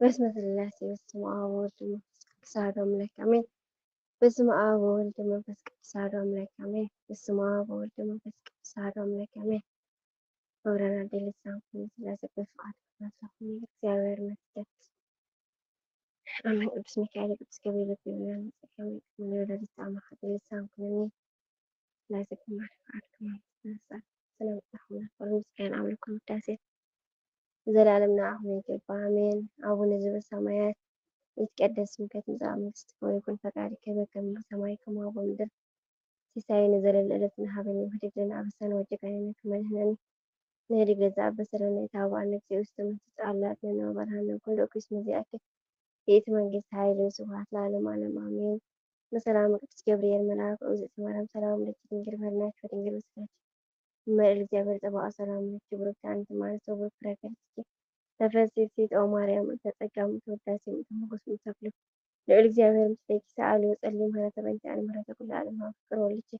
በስመ ስላሴ በስመ አብ ወወልድ ወመንፈስ ቅዱስ አሐዱ አምላክ አሜን። በስመ አብ ወወልድ ወመንፈስ ቅዱስ አሐዱ አምላክ አሜን። በስመ አብ ወወልድ ወመንፈስ ቅዱስ አሐዱ አምላክ አሜን። መብራን አደይ ልሳን ኩን ስላሴ በፍቃድ ናሳኹም እግዚአብሔር ይመስገን። አሜን። ቅዱስ ሚካኤል ቅዱስ ገብርኤል ቢሆን ያመሰግን ወላዲተ አምላክ ልሳን ኩን ስላሴ በፍቃድ ናሳኹም ስለምጣኹም ምስጋና አምልኮ ውዳሴ ዘላለም ንዓኹም ይገባ። አሜን። አቡነ ዘበሰማያት ይትቀደስ ስምከ ትምጻእ መንግስትከ ወይኩን ፈቃድከ በከመ በሰማይ ከማሁ በምድር። ሲሳየነ ዘለለ ዕለትነ ሀበነ ዮም ህድግ ለነ አበሳነ ወጌጋየነ ከመ ንሕነኒ ንህድግ ለዘአበሰ ለነ ኢታብአነ እግዚኦ ውስተ መንሱት አላ አድነነ ወባልሐነ ኩሉ እኩይ እስመ ዚአከ ይእቲ መንግስት ኃይል ወስብሐት ለዓለመ ዓለም አሜን። በሰላም ቅዱስ ገብርኤል መልአክ እግዝእቲ ማርያም ሰላም ለኪ ድንግል በድናኪ ወድንግል በስጋኪ እመ እግዚአብሔር ጸባኦት ሰላም ለኪ ብሩክቲ አንቲ እማንስት ወብሩክ ፍሬ ከርሥኪ ተፈሥሒ ፍሥሕት ኦ ማርያም እንተ ጸጋ ምልዕቲ ውዳሴ ምልዕቲ ሞገስ ምልዕቲ ተክሉ ልዑል እግዚአብሔር ምስሌኪ ሰአሊ ወጸሊ ምህረተ በእንቲአነ ምህረተ ኩሉ ዓለም ሀበ ፍቅር ወልድኪ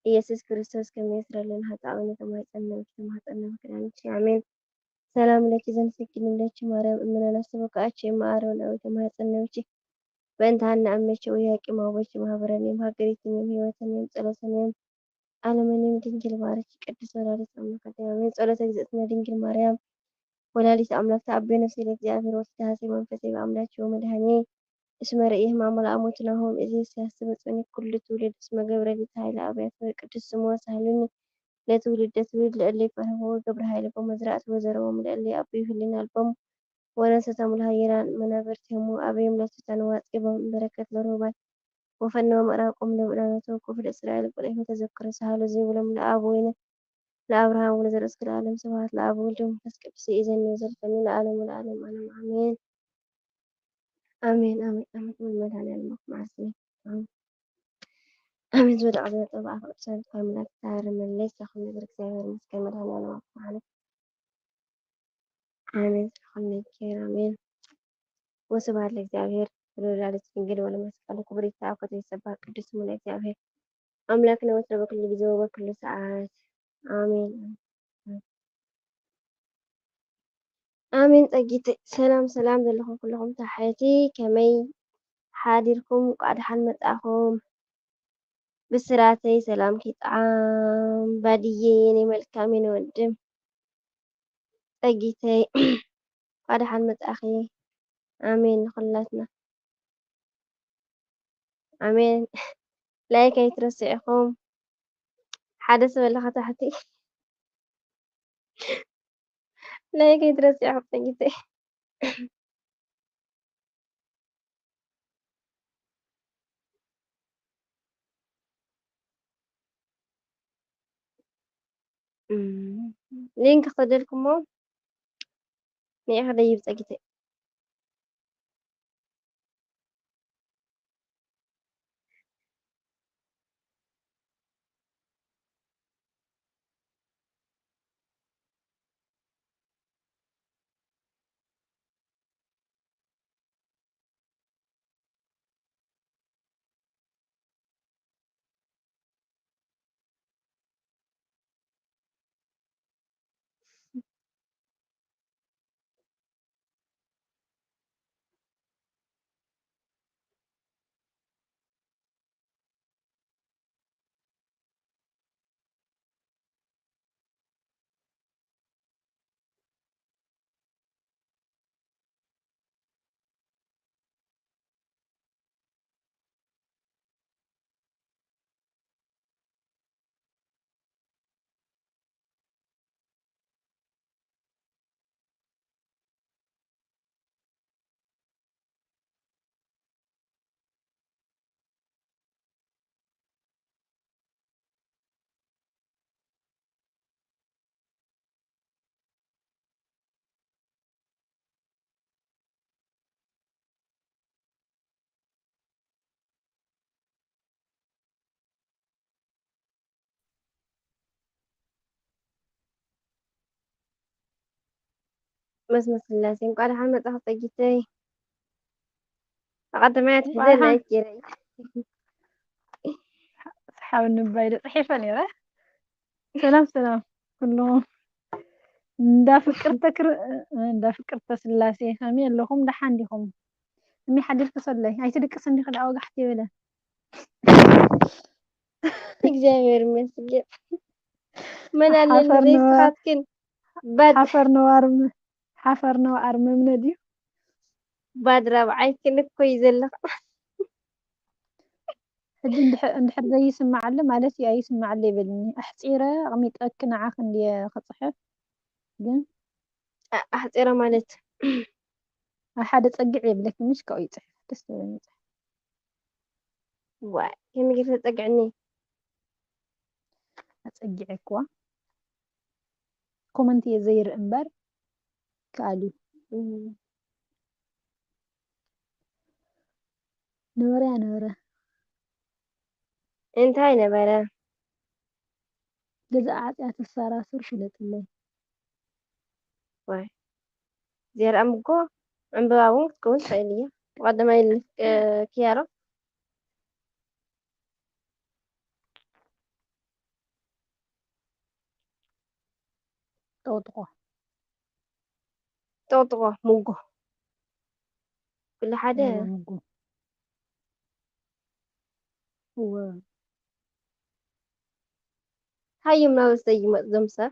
ኢየሱስ ክርስቶስ ከመ ይስረይ ለነ ኃጣውኢነ ተማሕፀነ ተማሕፀነ ምክዳንኪ አሜን። ሰላም ለኪ ዘንሰግድን ለኪ ማርያም እምነ ናስተበቃአኪ እመ አሮን አዊ ተማሕፀነ ብኪ በእንተ ሐና እመኪ ወኢያቄም አቦኪ ማህበረን ዮም ሀገሪትን ዮም ህይወትን ዮም ጸሎተን ዮም ዓለመን ዮም ድንግል ባርኪ ቅድስት ወላዲተ አምላክ አደይ አሜን። ጸሎተ እግዝእትነ ድንግል ማርያም ወላዲተ አምላክ ተአቤ ነፍሴ ለእግዚአብሔር ወትትሐሴ መንፈሴ በአምላኪ ወመድኃኒየ እስመ ርእየ ሕማሞ ለአሞቱ ናሆም እዜሰ ያስተበጽኡኒ ኩሉ ትውልድ እስመ ገብረ ሊተ ኃይለ አብያተ ቅዱስ ስምዖን ሳህሉኒ ለትውልደ ትውልድ ለእለ ይፈርህዎ ገብረ ኃይለ በመዝራእት ወዘረዎም ለእለ አብዩ ህሊና ልቦሙ ወነሰቶም ለሃየራን መናብርቲሆሙ አበዮም ለትሑታን ወአጽገቦም በረከት ለርሁባን ወፈነወ ምዕራቆም ለብላኖቱ ክፉል እስራኤል ቁልዕም ተዘክሮ ሳህሉ ዘይብሎም ለአብ ወይነ ለአብርሃም ወለዘርእስክ ለዓለም። ስብሐት ለአብ ወወልድ ወመንፈስ ቅዱስ ይእዜኒ ወዘልፈኒ ለዓለመ ለዓለም ዓለም አሜን። አሜን አሜን አሜን። መድኃኒዓለም አምላክ መዓስ አሜን። አሜን። ዝወደቀ ዘነጠበ አፍ ቅዱሳን ካብ መላእክት ተሃረመለይ። ዝለኩም ነገር እግዚኣብሔር ይመስገን። መድኃኒዓለም አምላክ መዓስ አሜን። ዝለኩም ነገር አሜን። ወስብሐት ለእግዚአብሔር ወለወላዲቱ ድንግል ወለመስቀሉ ክቡር። ይትባረክ ወይትሰባህ ቅዱስ ስሙ ለእግዚአብሔር አምላክነ ወትረ በኩሉ ጊዜ ወበኩሉ ሰዓት አሜን። አሜን። ጸጊት ሰላም ሰላም ዘለኹም ኩለኹም ታሕቲ ከመይ ሓዲርኩም? እንቋዕ ደሓን መጻኹም። ብስራተይ ሰላምኪ ይጥዓም ባድየ የኔ መልካም የኔ ወንድም ጸጊተይ እንኳዕ ደሓን መጻእኺ። ኣሜን ንኹላትና ኣሜን። ላይክ ኣይትረስዑ ኢኹም ሓደ ሰብ ኣለኻ ታሕቲ ላይክ ኣይትረስዑ ኢኹም ጸጊተይ። ሊንክ ክሰደልኩሞ ንዒ ክደይብ ጸጊተይ። መስመር ስላሴ እንኳዕ ደሓን መጻኹ ጸጊተይ። ብቐዳማይ ኣትሒዘ እንኳዕ ደሓን ላይክ ገይረ እየ። ሰሓብ ንባይ ዶ ጽሒፈ ነይረ። ሰላም ሰላም ኩሉኹም። እንዳ ፍቅርተ ክር-፣ እንዳ ፍቅርተ ስላሴ ከመይ ኣለኹም? ደሓን ዲኹም? እሚ ሓዲርኪ ሰለይ ኣይትድቅስ እንዲኺ ደኣ ወጋሕቲ የብለን። እግዚኣብሔር ይመስገን። መን ኣለኒ ሓፈር ነዋ- ዘይስኻትክን ባድ ሓፈር ነዋር ም-፣ ሓፈር ነዋር መምነ ድዩ? ባድ ራብዓይ ክልኮይ ዘለኻ። ሕጂ እንድሕ-፣ እንድሕር ዘይስማዓለ ማለት እዩ ኣይስማዓለ ይበልኒ። ኣሕፂረ ኣቕሚጠኪ ንዓኺ እንድየ ክፅሕፍ ግን ኣ- ኣሕፂረ ማለት ኣብ ሓደ ፀግዕ የብለኪ ምሽ ካብኡ ይፅሕፍ ደስ ትብለኒ ፅሕፍ። ዋይ ከመይ ጌርኪ ተፀግዕኒ? ኣፀጊዐክዋ ኮመንት እየ ዘይርኢ እምበር ከኣልዩ እም፣ ነበረ ያ ነበረ እንታይ ነበረ? ገዛ ዓፅያ ተሰራስር ፍለጥለይ። ዋይ እዚኣ ደኣ ምጎ ዕምበባ እውን ክትከውን ትኽእል እያ። ብቐዳማይ ል- እ፣ ክያሮ ጠውጥቆ ጠውጥቆ ምጎ ኩሉ ሓደ እወ፣ ምጉ እወ ሃዮም ናብ ሰይመ እዞም ሰብ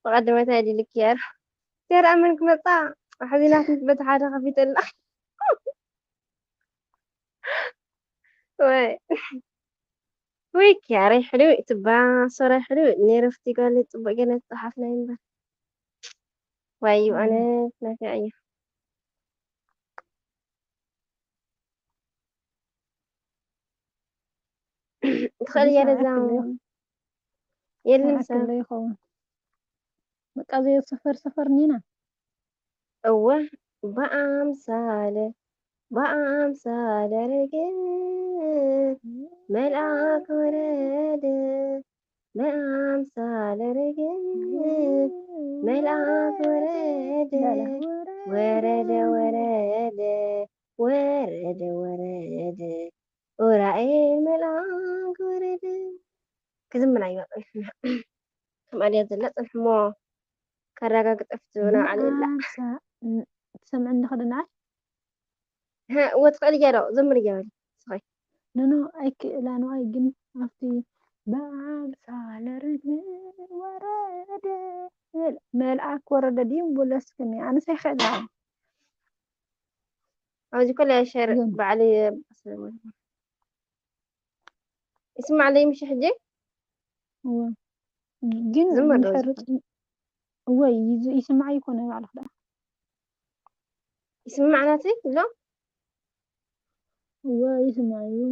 ብቐደመታይ ድልክ ያር ያር ኣመን ክመጻ ሓዚናት በቲ ሓደ ከፊተላ ወይ ወይ ኪያረይ ሕልው ትባ ሶራይ ሕልው ነረፍቲ ጋር ጽቡቅ ገለ ጽሓፍ ናይ እምበር ዋዩ ኣነ ናፊያ እያ ትኽእል እያ ለዛ የለን ሰብ ይኸውን በቃ ዘየ ሰፈር ሰፈር ኒና እወ ብኣምሳለ ብኣምሳለ ርግብ መልኣክ ወረደ ብኣምሳለ ርግብ መልኣክ ወረደ ወረደ ወረደ ወረደ ወረደ ኡራኤል መልኣክ ወረደ ክዝምና እዩ ኣፅንሕና ከምኣ ድያ ዘላ ፅንሕሞ ከረጋግጠፍት ናብ ዓሊ የላ ትሰምዕኒ ኸደናዓይ እወ ትኽእል እያ ዶ ዘምር እያ በል ስኸይ ኖኖ ኣይክእላ ንዋይ ግን ኣብቲ ብኣምሳለ ርግቢ ወረደ መልኣክ ወረደ ድዩ እምቡለስ ክኒ ኣነስ ኣይክእላ ኣብዚ ኮላ ሸር ባዕሊ ይስማዕ ኣለይ ምሽ ሕጂ እወ ግን ዝመዶ ምሕርጽ እወ ይዝ- ይስማዕ ይኮነ ባዕልክ ደኣ ይስማዕ ናተይ እሎ እወ ይስማዕ እዩ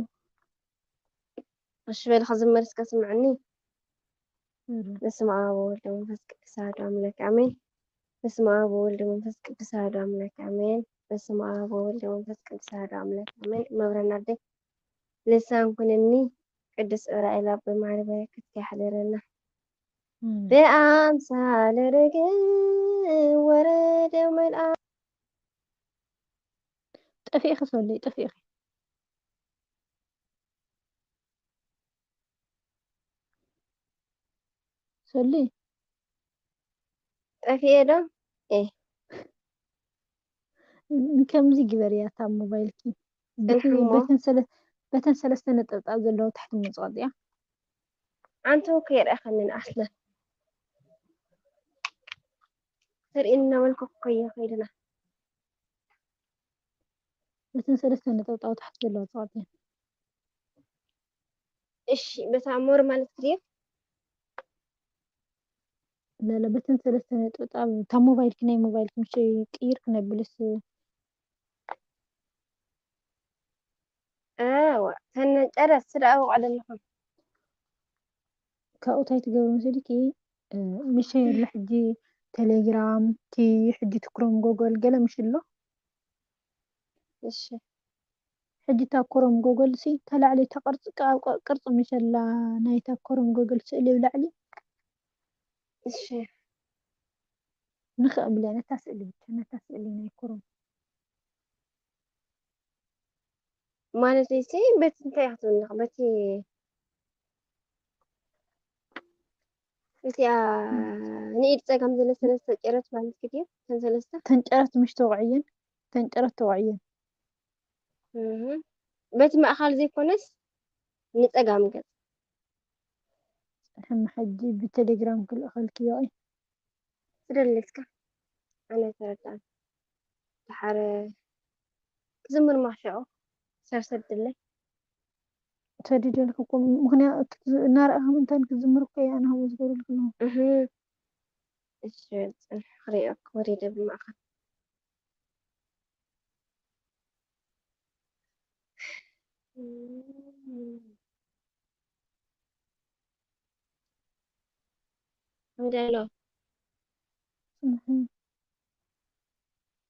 እሺ በል ከዝመር እስከ ስምዕኒ እረ በስመ አብ ወወልድ ወመንፈስ ቅዱስ አሐዱ አምላክ አሜን። በስመ አብ ወወልድ ወመንፈስ ቅዱስ አሐዱ አምላክ አሜን። በስመ አብ ወወልድ ወመንፈስ ቅዱስ አሐዱ አምላክ አሜን። መብረና አደይ ልሳን ኩንኒ ቅዱስ ዑራኤል አቦይ ማዕረ በረከትካ ያሕደረና። እም። ብአምሳለ ርግብ ወረደ መልአክ ጠፊእኺ ሰለይ ጠፊእኺ ሰለይ ጠፊኤ ዶ? ኤ ን- ከምዚ ግበርያ እታ ሞባይልኪ በቲ- ጽንሕሞ። በተን ሰለ- በተን ሰለስተ ነጠብጣብ ዘለዎ ታሕቲ ምጽዋጥያ ኣንተ እኮ የርኣኸንን ኣስለን ተርእየኒ እናበልኩ እኮ እየ ከይድና በተን ሰለስተ ነጠብጣብ ታሕቲ ዘለዎ ጽዋጥያ እሺ በታ ሞር ማለት ድዩ ለለ በተን ሰለስተ ነጠብጣብ እታ ሞባይልኪ ናይ ሞባይልኪ ምሽ ቅይር ክነብልስ እዋ ተነ ጨረስ ስዳ ኣውቃ ዘለኹም ካብኡ እንታይ ትገብሪ መሲልኪ ምሽ የለ ሕጂ ቴሌግራም ቲ ሕጂ ትክሮም ጎጎል ገለ ምሽ ኣሎ እሺ ሕጂ እታ ክሮም ጎጎል ሲ ተላዕሊ እታ ቅርፂ ኣብ ቅርፂ ምሸላ ናይታ ክሮም ጎጎል ስእሊ ኣብ ላዕሊ እሺ ንክእብለ ነታ ስእሊ ብቻ ነታ ስእሊ ናይ ክሮም ማለት ሲ በቲ እንታይ ክትብልኽ በቲ እቲኣ ንኢድ ጸጋም ዘሎ ሰለስተ ጨረት ማለት ድዩ? እተን ሰለስተ? እተን ጨረት ምሽ ተወቕዕየን፣ እተን ጨረት ተወቕዕየን። እህ። በቲ ማእኻል ዘይኮነስ ንጸጋም ገጽ። ጽንሕና ሕጂ ብቴሌግራም ክልእኸልኪ እየ። ትደሊ እስከ? ኣነ ኣይተረድኣን። ደሓር ክዝምር ማሽዑ ሰብ ሰድለይ። ሰዲደልኪ እኮ ምኽንያቱ እናረኣኺ ምእንታን ክዝምር እኮ እየ ኣነ ከምኡ ዝገብረልኪ ኣለኹ። እህ። እሺ፣ ጽንሕ ክሪኦ እኮ ወሪደ ብማእኸል። ከመይ ኣሎ? እህ።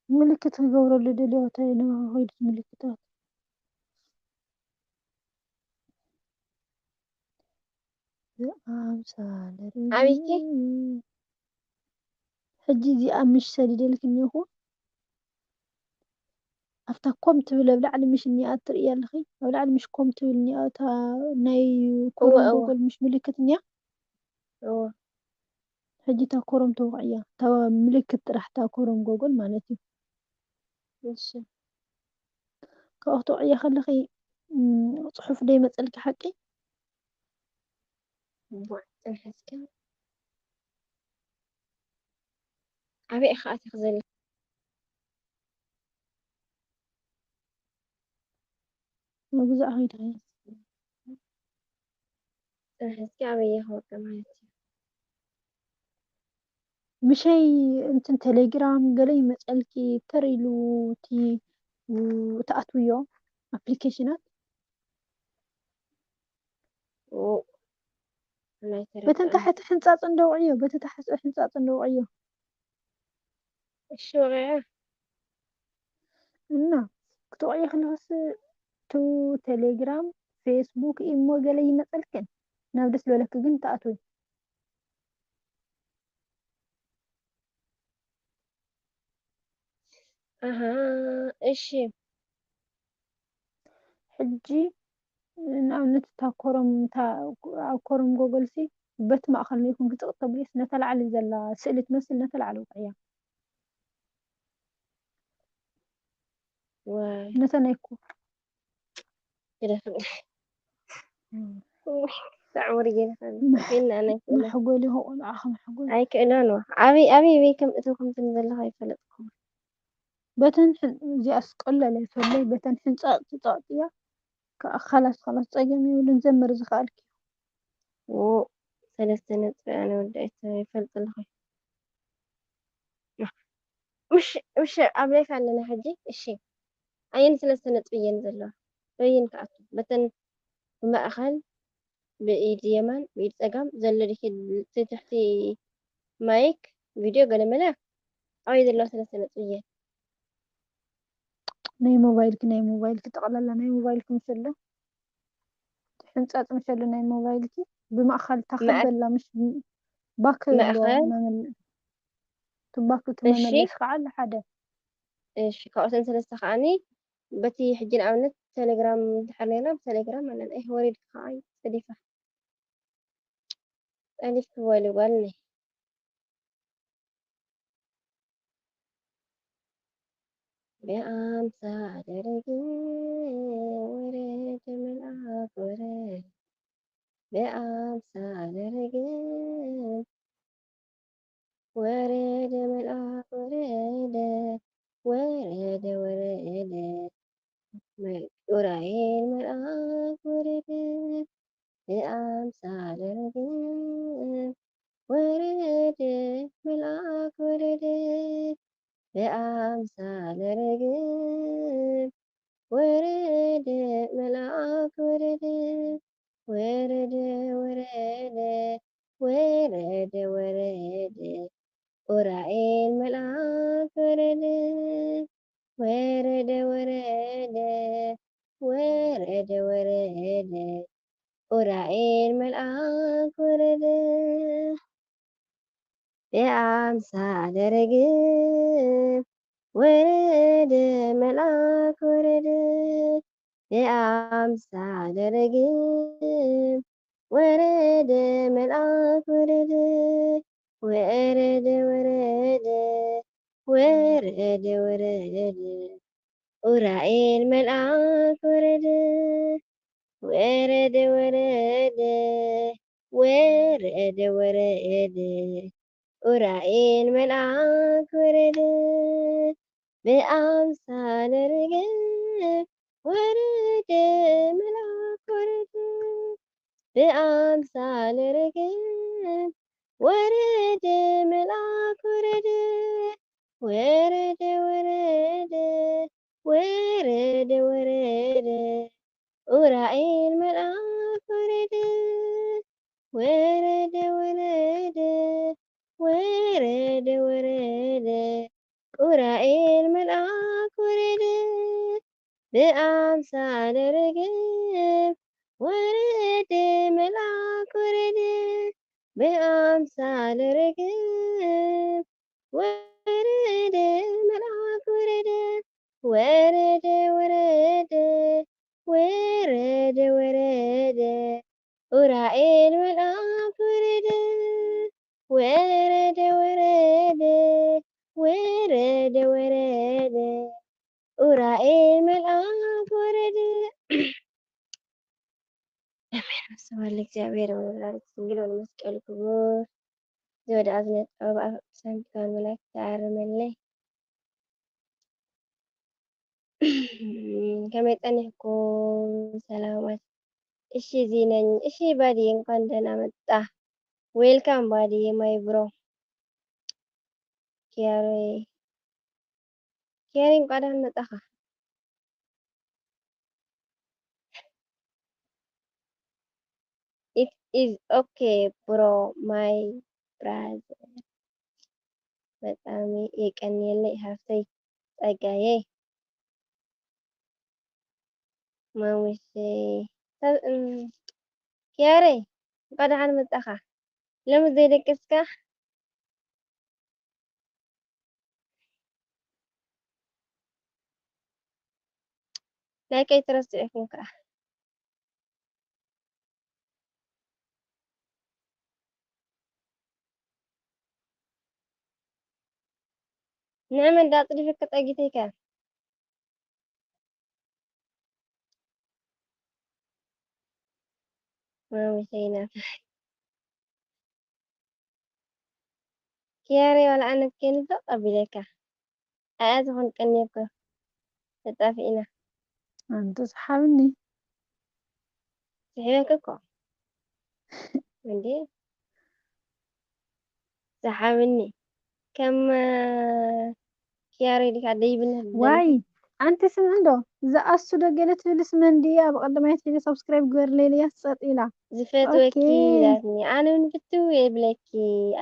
ምልክት ክገብረሉ ደልዮ፣ እንታይ ነው ሆይድ ምልክታት? ኣምሳለ ኣበይኪ? ሕጂ እዚኣ ምሽ ሰዲደልኪ እኒኹ። ኣብታ ኮም ትብል ኣብ ላዕሊ ምሽ እኒኣ ትርእያ ኣለኺ? ኣብ ላዕሊ ምሽ ኮም ትብል እኒኣ፣ እታ ናይ እወ፣ ኮሮም እወ። ጎጎል ምሽ ምልክት እኒኣ? እወ። ሕጂ እታ ኮሮም ተወቕዕያ። እታ ምልክት ጥራሕ እታ ኮሮም ጎጎል ማለት እዩ። እሺ። ካብኡ ክትወቕዕያ ከለኺ፣ እም፣ ጽሑፍ ዶ ይመጸልኪ ሓቂ? እዋእ፣ ጽንሒ እስከ። ኣበይ ኢኻ ኣቲኺ ዘለኺ? መግዛእ ከይደ እየ። ጽንሒ እስከ፣ ኣበይ ኢኻ ወርቂ ማለት እዩ? ምሸይ እንትን ቴሌግራም ገለ ይመጸልኪ፣ ተር ኢሉ እቲ፣ ው-፣ ትኣትውዮ ኣፕሊኬሽናት። ው-፣ ናይ በተን ተረዳእኒ። ታሕቲ ሕንጻጽ እንደውዕዮ፣ በቲ ታሕቲ ሕንጻጽ እንደውዕዮ። እሺ፣ ወቒዐ። እና ክትወቕዒ ከለኽስ ቱ ቴሌግራም፣ ፌስቡክ፣ ኢሞ ገለ ይመጸልክን። ናብ ደስ ዝበለኪ ግን ትኣትዊ። ኣሃ፣ እሺ። ሕጂ ንኣብነት እታ ኮረም፣ እታ ኣብ ኮረም ጎጎልሲ በቲ ማእኸል ነው ይኹን ክጽቕ ተብልስ ነታ ላዕሊ ዘላ ስእሊ ትመስል ነታ ላዕሊ ውቅዕያ። ዋይ። ነታ ናይ ኮ-፣ ግደፍኒ። እም። ውይ፣ ብጣዕሚ ወሪጌ ይኽእል። መሕ-፣ ፊልና ናይ ክእለ። መሕጎሊ ይኸው ቆልዓ ከመሕጎል። ኣይክእሎን ዋ። ኣበይ፣ ኣበይ፣ ኣበይ ከም እትው ከም ትም ዘለኻ ኣይፈለጥኩን። በተን ሕን-፣ እዚኣስ ቀለለ ፈለይ፣ በተን ሕንጻጽ ትጻጽያ። ከኣ ኻላስ፣ ኻላስ ጸገም የብሉን። ዘምር ዝኸኣልኪ። ዎ፣ ሰለስተ ነጥቢ ኣነ ወዲ ኣይተ-፣ ይፈልጥ ኣለኹ። ምሽ፣ ምሽ ኣብ ላይፍ ኣለና ሕጂ። እሺ። ኣየን ሰለስተ ነጥቢ እየን ዘለዋ? በየን ክኣቱ? በተን ብማእኸል፣ ብኢድ የማን፣ ብኢድ ጸጋም ዘሎ ድኪ፣ እቲ ትሕቲ ማይክ፣ ቪድዮ፣ ገለመለ? ኣበይ ዘለዋ ሰለስተ ነጥቢ እየን? ናይ ሞባይልኪ፣ ናይ ሞባይልኪ ጠቕላላ ናይ ሞባይልኪ ምስ ኣሎ፣ ሕንጻጽ ምስ ኣሎ ናይ ሞባይልኪ ብማእኸል ታኸል መኣ-፣ ዘላ ምሽ ባክ ኣሎ መእኸል? መመል-፣ እቲ ባክ እቲ እሺ። መመለሲ ከዓ ኣሎ ሓደ። እሺ፣ ካብኣተን ሰለስተ ከዓኒ በቲ ሕጂ ንኣብነት ቴሌግራም እንድሕር ነይርና ብቴሌግራም ኣለና። እህ፣ ወሪድኪ ከዓ ጸዲፋ። ጸዲፍኪ በሉ ጓልነይ። ብኣምሳለ ርግብ ወረደ መልኣክ ወረደ። ብኣምሳለ ርግብ ወረደ መልኣክ ወረደ። ወረደ ወረደ። መ-፣ ኡራኤል መልኣክ ወረደ። ብኣምሳለ ርግብ ወረደ መልኣክ ወረደ። ብኣምሳለ ርግብ ወረደ መልኣክ ወረደ። ወረደ ወረደ ወረደ ወረደ። ኡራኤል መልኣክ ወረደ። ወረደ ወረደ ወረደ ወረደ። ኡራኤል መልኣክ ወረደ። ብኣምሳለ ርግብ ወረደ መልኣክ ወረደ። ብኣምሳለ ርግብ ወረደ መልኣክ ወረደ፣ ወረደ ወረደ፣ ወረደ ወረደ፣ ኡራኤል መልኣክ ወረደ፣ ወረደ ወረደ፣ ወረደ ወረደ፣ ኡራኤል መልኣክ ወረደ፣ ብኣምሳለ ርግብ ወረደ መልኣክ ወረደ፣ ብኣምሳለ ርግብ ወረደ መልኣክ ወረደ፣ ወረደ ወረደ፣ ወረደ ወረደ፣ ኡራኤል መልኣክ ወረደ፣ ወረደ ወረደ፣ ወረደ ወረደ፣ ኡራኤል መልኣክ ወረደ፣ ብኣምሳለ ርግብ ወረደ መልኣክ ወረደ፣ ብኣምሳለ ርግብ ወረደ መልኣክ ወረደ፣ ወረደ ወረደ፣ ወረደ ወረደ፣ ኡራኤል መልኣክ ወረደ፣ ወረደ ወረደ፣ ወረደ ወረደ፣ ኡራኤል መልኣክ ወረደ። ኣሜን። ስብሐት ለእግዚኣብሔር ወለወላዲቱ ድንግል ወለመስቀሉ ክቡር። ዘወድኣ ዝነጠበ ብኣፈ ቅዱሳን ሚካኤል መላእክት ተኣረመለይ። ከመይ ጸኒሕኩም? ሰላማት? እሺ፣ ዚነኝ። እሺ፣ ባዲ፣ እንኳን ደህና መጣ። ዌልካም ባዲ፣ ማይ ብሮ። ኪያሬ፣ ኪያሬ፣ እንኳን ደህና መጣኻ። It is okay, bro, my brother። በጣም የቀንየለይ ሃፍተይ ጸጋየይ። ማሙሸይ፣ ሰብ፣ እም፣ ኪያሬ፣ እንኳ ደሓን መጣኻ። ሎሚ ዘይደቀስካ? ላይክ ኣይትረስዑ ኢኹም ከኣ። ንዕመ እንዳ ኣጽዲፍኪ ጠጊተይ ከ። ማሙሸይ ናተይ። ኪያሬ ዋላ ኣነ ከይንፍቕ ኣቢለካ። ኣያ ዝኾን ቀኒየኮ ተጣፊእና። ኣንተ ሰሓብኒ። ስሒበኪ እኮ። እንዴ? ሰሓብኒ። ከም፣ እ፣ ኪያሬ ዲኻ ደይብና ዋይ፣ ኣንቲ ስምዒ እንዶ፣ ዝኣሱ ዶ ገለ ትብልስ መን ድያ? ብቐዳማይ ኣትሒዘ ሳብስክራይብ ግበርለይ ኢለያ ጸጥ ኢላ። ዝፈትወኪ ኦኬ። ኢላትኒ። ኣነ እውን ፍትው የብለኪ፣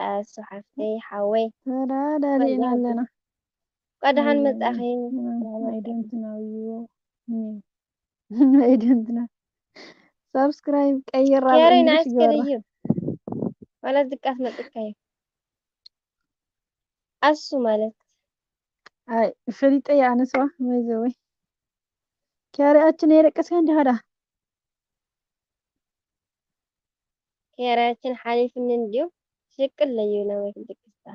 ኣሱ ሓፍተይ፣ ሓወይ። ተረዳዲእና ኣለና። እንኳ ደሓን መጻኺ። I don't know you. I don't know. ሳብስክራይብ ቀይራ ኪያሬ ብእንግሊሽ ንኣስከ ገበራ። ድዩ? ማለት ድቃስ መጥካዩ። ኣሱ ማለት። ኣይ፣ ፈሊጠ እየ ኣነስዋ፣ by the way። ኪያሬ ኣችን የደቀስካ እንዲኻ ዳ? ኪያሬ ኣችን ሓሊፍኒ እንድዩ። ሽቅለዩ ናበይ ክድቅስታ።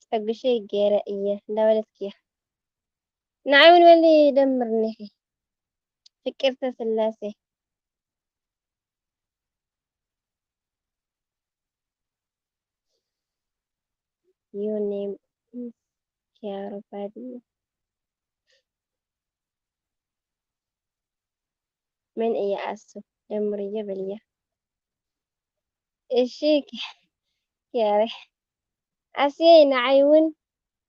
ጸጉሸይ ገይረ እየ እንዳበለትኪ እያ። ንዓይ እውን በሊ ደምርኒ ኢኺ። ፍቅርተ ስላሴ። Your name is ኪያሮ ባድመ። መን እያ ኣሱ? ደምርዮ በልያ። እሺ፣ ኪያሬ። ኣስየይ፣ ንዓይ እውን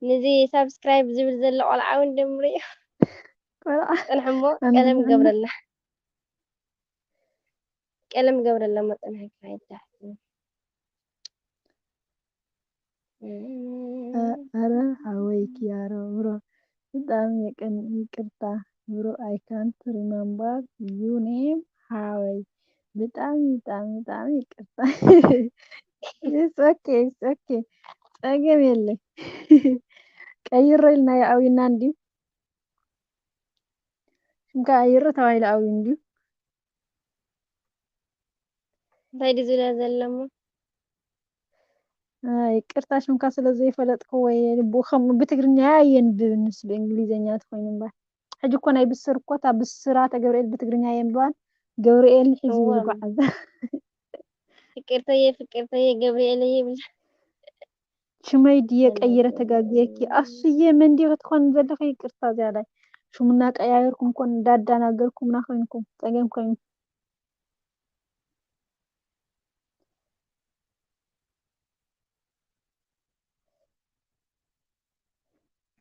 ንዚ ሳብስክራይብ ዝብል ዘሎ ቆልዓ እውን ደምርዮ። ቆልዓ። ጽንሕ እሞ ቀለም ኣንብብና። ገብረላ። ቀለም ገብረላ እሞ ጽንሕ ኢልካ ኣይትሓስብ። እ-፣ ኣረ ሓወይ ኪያሮ ብሮ፣ ብጣዕሚ የቀን-፣ ይቅርታ ብሮ፣ I can't remember your name ሓወይ። ብጣዕሚ፣ ብጣዕሚ፣ ብጣዕሚ ይቅርታ። It's okay, it's okay። ጸገም የለይ። ቀይሮ ኢልናዮ ኣውይና እንድዩ። ሽምካ ቀይሮ ተባሂሉ ኣውዩ እንድዩ። እንታይ ድዩ ዝብላ ዘሎ እሞ? ይቅርታ ሽምካ ስለ ዘይፈለጥክዎ እየ። ብኡ ከም ብትግርኛ ኣየንብብን ንሱ ብእንግሊዘኛ ተኮይኑ እምበር። ሕጂ እኮ ናይ ብስር እኮ እታ ብስራተ ገብርኤል ብትግርኛ የንብባን ገብርኤል ሒዙ እወ። ይጓዓዝ። ፍቅርተየ ፍቅርተየ ገብርኤለየ ይብል። ሽመይ ድየ ቀይረ ተጋግየኪ ኣሱየ መን ድየ ክትኮን ዘለኺ ይቅርታ ዝያዳይ ሽሙና ቀያየርኩም ኮን እንዳዳናገርኩምና ኮይንኩም ጸገም ኮይኑ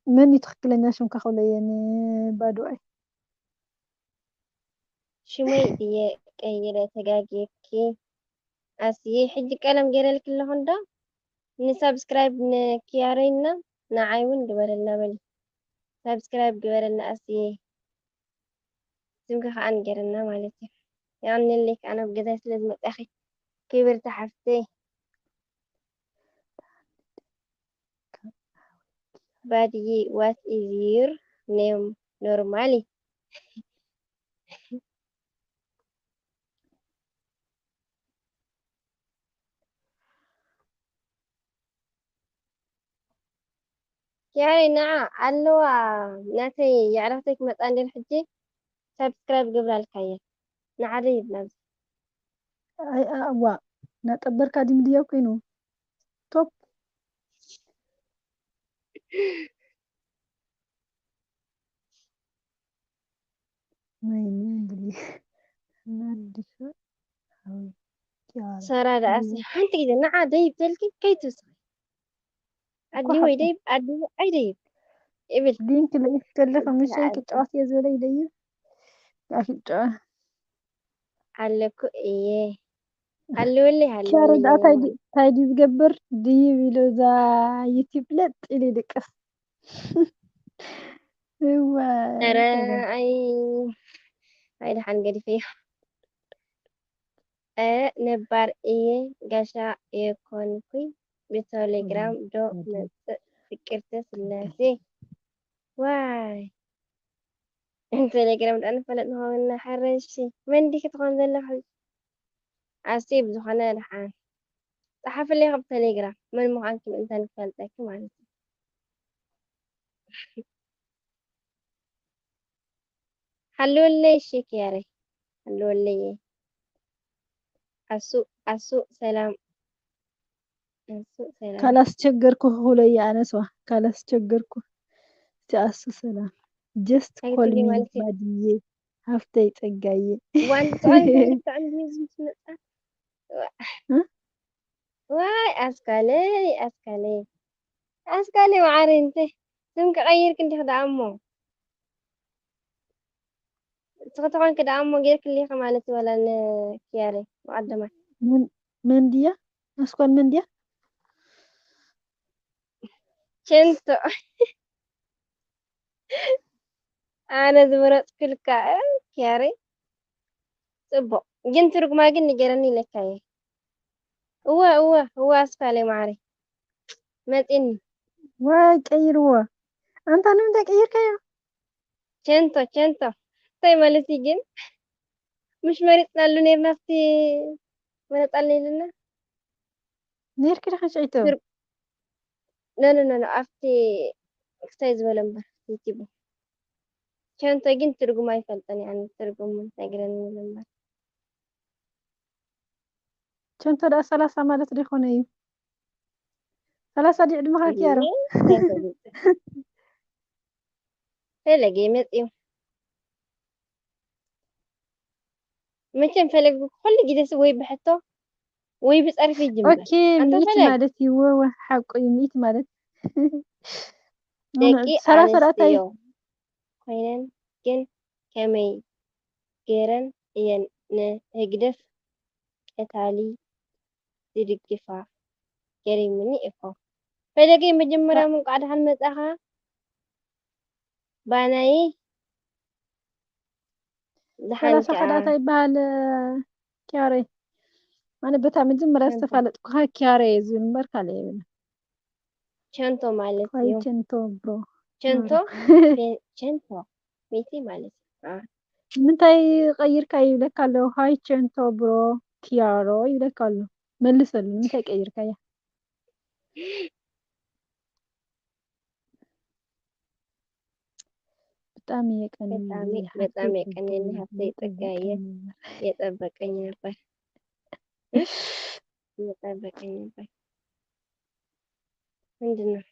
መን እዩ ትኽክለኛ ሽምካ ክብለየ ንባዱዐይ ሽመይ ድየ ቀይረ ተጋግየኪ ኣስየ ሕጂ ቀለም ገይረልኪ ኣለኹ እንዶ ንሳብስክራይብ ንኪያረይና ንዓይ እውን ግበረልና በሊ ሳብስክራይብ ግበረልና ኣስየ ስምኪ ከዓ ንገረና ማለት እዩ የቀንየለይ ከዓ ናብ ገዛይ ስለ ዝመፃኺ ክብርቲ ሓፍተይ ባድዬ what is your name normally ያሬ ንዓ ኣለዋ ናተይ የዕላተይ ክመፃ እንድን ሕጂ ሳብስክራይብ ገብራልካ እየ ንዓ ደይብ ናብዚ ኣይ ኣዋ ናጠበርካ ድዩ ምድያብ ኮይኑ ቶፕ My name ብሊ ናዲሾ ሰራ ደኣሲ ሓንቲ ግዜ ንዓ ደይብ ተልኪ ከይትውስኺ ኣዲ ወይ ደይብ ኣዲ ኣይ ደይብ ይብል ሊንክ ልኢክ ከለኺ ምሸይ ክጫወት እየ ዝበለ ይደይብ ኣፍጫ ኣለኩ እየ ኣለወለይ ሻረ ደኣ ኣለወለይ ታይ ድዩ ዝገብር ድይብ ኢሉ እዛ ዩቲብ ለጥ ኢሉ ይድቅስ እዋ ኧረ ኣይ ኣይ ደሓን ገዲፈዮ ኧረ ነባር እየ ጋሻ የኮንኩይ ብቴሌግራም ዶ መፅእ ፍቅርተ ስላሴ ዋይ ቴሌግራም ደኣ ንፈለጥ ንኸውን እና ሕረሺ መን ዲኪ ትኾን ዘለኺ ኣስቴ ብዝኾነ ደሓን ጸሓፍለይ ካብ ቴሌግራም መን ምዃንኪ ምእንታን ክፈልጠኪ ማለት እዩ ሓልወለይ እሺ ኪያረይ ሓልወለይ ኣሱ ኣሱ ሰላም ኣሱ ሰላም ካላስቸገርኩ ክብለየ ኣነስዋ ካላስቸገርኩ እቲ ኣሱ ሰላም just call me ባድዬ ሃፍተይ ጸጋዬ ዋን ጣን ብጣዕሚ ዝምስመጻ ዋይ ኣስካለይ ኣስካለይ ኣስካለይ ማዓረይ እንተ ስም ክቐይርክ እንዲኽ ደኣ እሞ እስኺ ተኾንኪ ደኣ እሞ ጌርክልይኺ ማለት እዩ ዋላ ንኪያሬ ብቐደማይ መን ድያ ኣስኳል መን ድያ ቸንቶ ኣነ ዝመረፅኩልካ ኪያሬ ፅቡቕ ግን ትርጉማ ግን ንገረኒ ኢለካ እየ እወ እወ እወ ኣስኳለይ ማዓረይ መፂኒ ዋይ ቀይርዎ ኣንታ ንምንታይ ቀይርካዮ ቸንቶ ቸንቶ እንታይ ማለት እዩ ግን ምሽ መሪፅናሉ ነርና ኣብቲ መረፃልና ኢልና ነርኪ ዲኺ ሽዒቶ ነነነነ ኣብቲ ክሳይ ዝበለ እምበር ዩቲቡ ቸንቶ ግን ትርጉም ኣይፈልጠን እየ ትርጉም ነግረኒ ኢሉ እምበር ቸንቶ ደኣ ሰላሳ ማለት ዶ ይኾነ እዩ ሰላሳ ድዩ ዕድመኻ ኪያሮ ፈለገ መፅዩ መቸም ፈለግ ኩሉ ግዜ ሲ ወይ ብሕቶ ወይ ብፀርፊ ይጅምር ኦኬ ሚእቲ ማለት እዩ ወወ ሓቁ እዩ ሚእቲ ማለት ደቂ ኣንስትዮ ኮይነን ግን ከመይ ገይረን እየን ንህግደፍ ቀታሊ ዝድግፋ ገሪሙኒ እኮ ፈለገይ መጀመርያ እንቋዕ ደሓን መጻኻ ባናይ ደሓን ሰላሳ ከዳታ ይበሃል ኪያሬ ኣነ በታ መጀመርያ ዝተፋለጥኩኻ ኪያሬ እየ ዝብል እምበር ካልእ የብለ ቸንቶ ማለት እዩ ቸንቶ ብሮ ቸንቶ ቸንቶ ቤቲ ማለት እዩ ምንታይ ቀይርካ ይብለካ ኣለዉ ሃይ ቸንቶ ብሮ ኪያሮ ይብለካ ኣሎ። መልሰሉ፣ ንምንታይ ቀይርካያ? በጣም የቀንየለይ በጣም የቀንየለይ ሀብተይ ጸጋዬ። የጠበቀኝ ነበር። የጠበቀኝ ነበር። ምንድን ነው?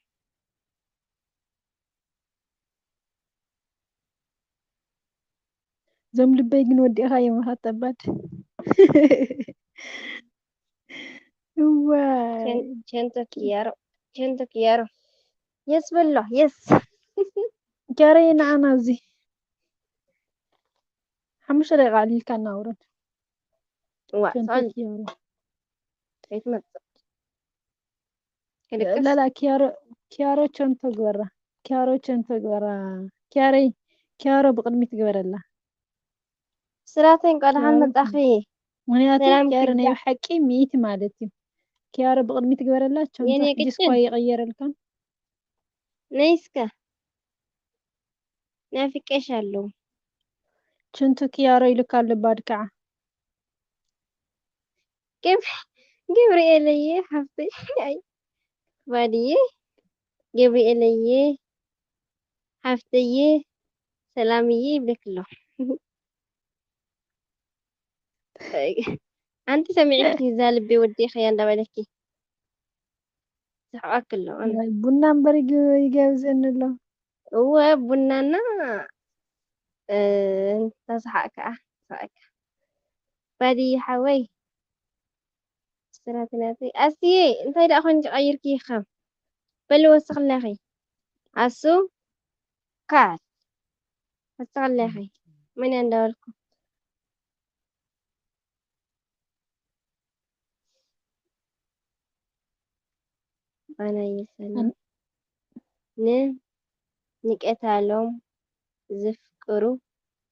እዞም ልበይ ግን ወዲእኻዮም ኢኻ ተባድ። እዋይ። ቸንቶ ኪያሮ፣ ቸንቶ ኪያሮ። የስ በሎ፣ የስ። ኪያሮዬ፣ ንዓና ኣብዚ ሓሙሽተ ደቂቃ ኣዕሊልካ እናውረድ። እዋ፣ ቸንቶ ሶሪ። ኪያሮ። ከይትመጽእ። ክልቅስ። ላላ፣ ኪያሮ፣ ኪያሮ ቸንቶ ግበራ። ኪያሮ ቸንቶ ግበራ። ኪያረይ፣ ኪያሮ ብቕድሚት ግበረላ። ስራተይ፣ እንኳዕ ደሓን ኪያሮ መጻኺ። ምኽንያቱ ሰላም ኪያሮ ናይ ኩላ። ብሓቂ ሚእቲ ማለት እዩ። ኪያሮ ብቕድሚት ግበረላ። ቸንቶ የኔ ሕጂ ቅጭን። ስኳ ይቕየረልካን። ነይ እስከ። ናፊቀሽ ኣለኹ። ቸንቶ ኪያሮ ኢሉካ ኣሎ ባድ ከዓ። ገብ-፣ ገብርኤለየ ሓፍተይ፣ ኣይ፣ ባድየ፣ ገብርኤለየ ሓፍተየ፣ ሰላምየ ይብለኪ ኣሎ። ኣንቲ ሰሚዕኪ እዛ ልቢ ወዲእኽያ እንዳበለኪ። ስሕቐኪ ኣሎ፣ ኣነ። ናይ ቡና እምበር ይግ-፣ ይገብዘኒ ኣሎ። እወ፣ ቡናና፣ እ፣ ተስሓቅ ከኣ፣ ተስሓቅ። ባዲ ሓወይ፣ ስራቲ ናተይ። ኣስዬ፣ እንታይ ደኣ ኮንኪ ቀይርኪ ኢኻ? በሊ ወስኽለኺ። ኣሱ፣ ካል። ወስኽለኺ። መን እያ እንዳበልኩ? ባናየ ሰላም። ን-፣ ንቀታሎም ዝፍቅሩ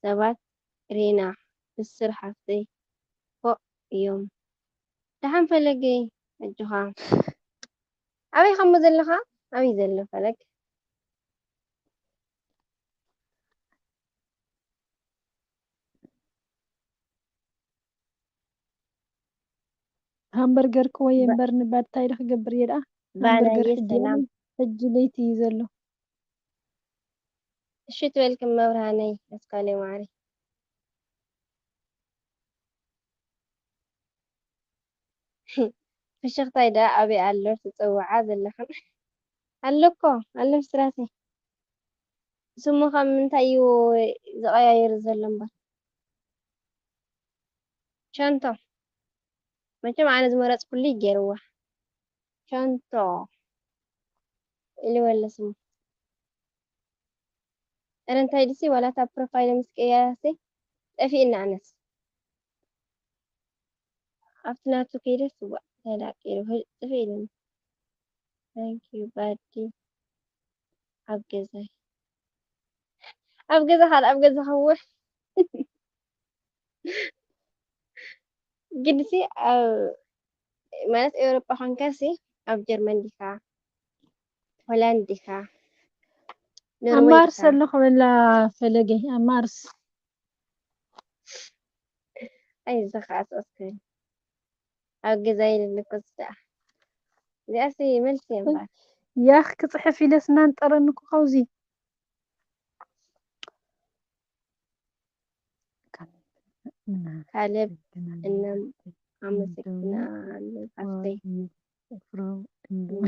ሰባት ሪና ብስር ሓፍተይ ፎእ እዮም። ደሓን ፈለገይ ኣጆኻ። ኣበይ ከሞ ዘለኻ? ኣበይ ዘሎ ፈለግ? ሃምበርገር ክወየ ባ-፣ እምበር ንባድ ታይ ዶ ክገብር እየ ደኣ? ባናየ ሃምበርገር ሕጂ ሰላም። ሕጂ ለይቲ እዩ ዘሎ። እሺ ትበልክም መብርሃነይ ኣስካለ ማዕረይ። ፍሽኽታይ ደኣ ኣበይ ኣሎ ትጽውዓ ዘለኽን? ኣሎ እኮ፣ ኣሎ ብስራተይ። ስሙ ካብ ምንታይ እዩ ዝቐያየር ዘሎ እምበር? ቸንቶ። መቸም ኣነ ዝመረጽኩሉ እዩ ገይርዋ። ቸንቶ። ኢሉ ወለ ስሙ። እረ እንታይ ድሲ ዋላ እታ ፕሮፋይል ምስ ቀየራሲ ጠፊእና ኣነስ። ኣብቲ ናቱ ከይደስ ዋ፣ እንታይ ደኣ ቀይሩ? ጥፍእ ኢሉኒ። Thank you ባዲ። ኣብ ገዛይ። ኣብ ገዛ ካልእ ኣብ ገዛ ክውሕ። ግድሲ ኣብ፣ ማለት ኤውሮጳ ኮንካሲ ኣብ ጀርመን ዲኻ? ሆላንድ ዲኻ? ኣብ ኖርወይ ማርስ ዲኻ? ኣለኹ በላ ፈለገይ፣ ኣብ ማርስ። ኣይዞኻ ኣስኦስከ። ኣብ ገዛ ይልልኩ ዝደኣ። እዚኣሲ መልሲ እያ እምበኣር። ያኽ ክጽሕፍ ኢለስ እናንጠረኒ እኮ ካብዚ። ካሌብ እናም ኣመሰግናለሁ ሓፍተይ። From Indo-,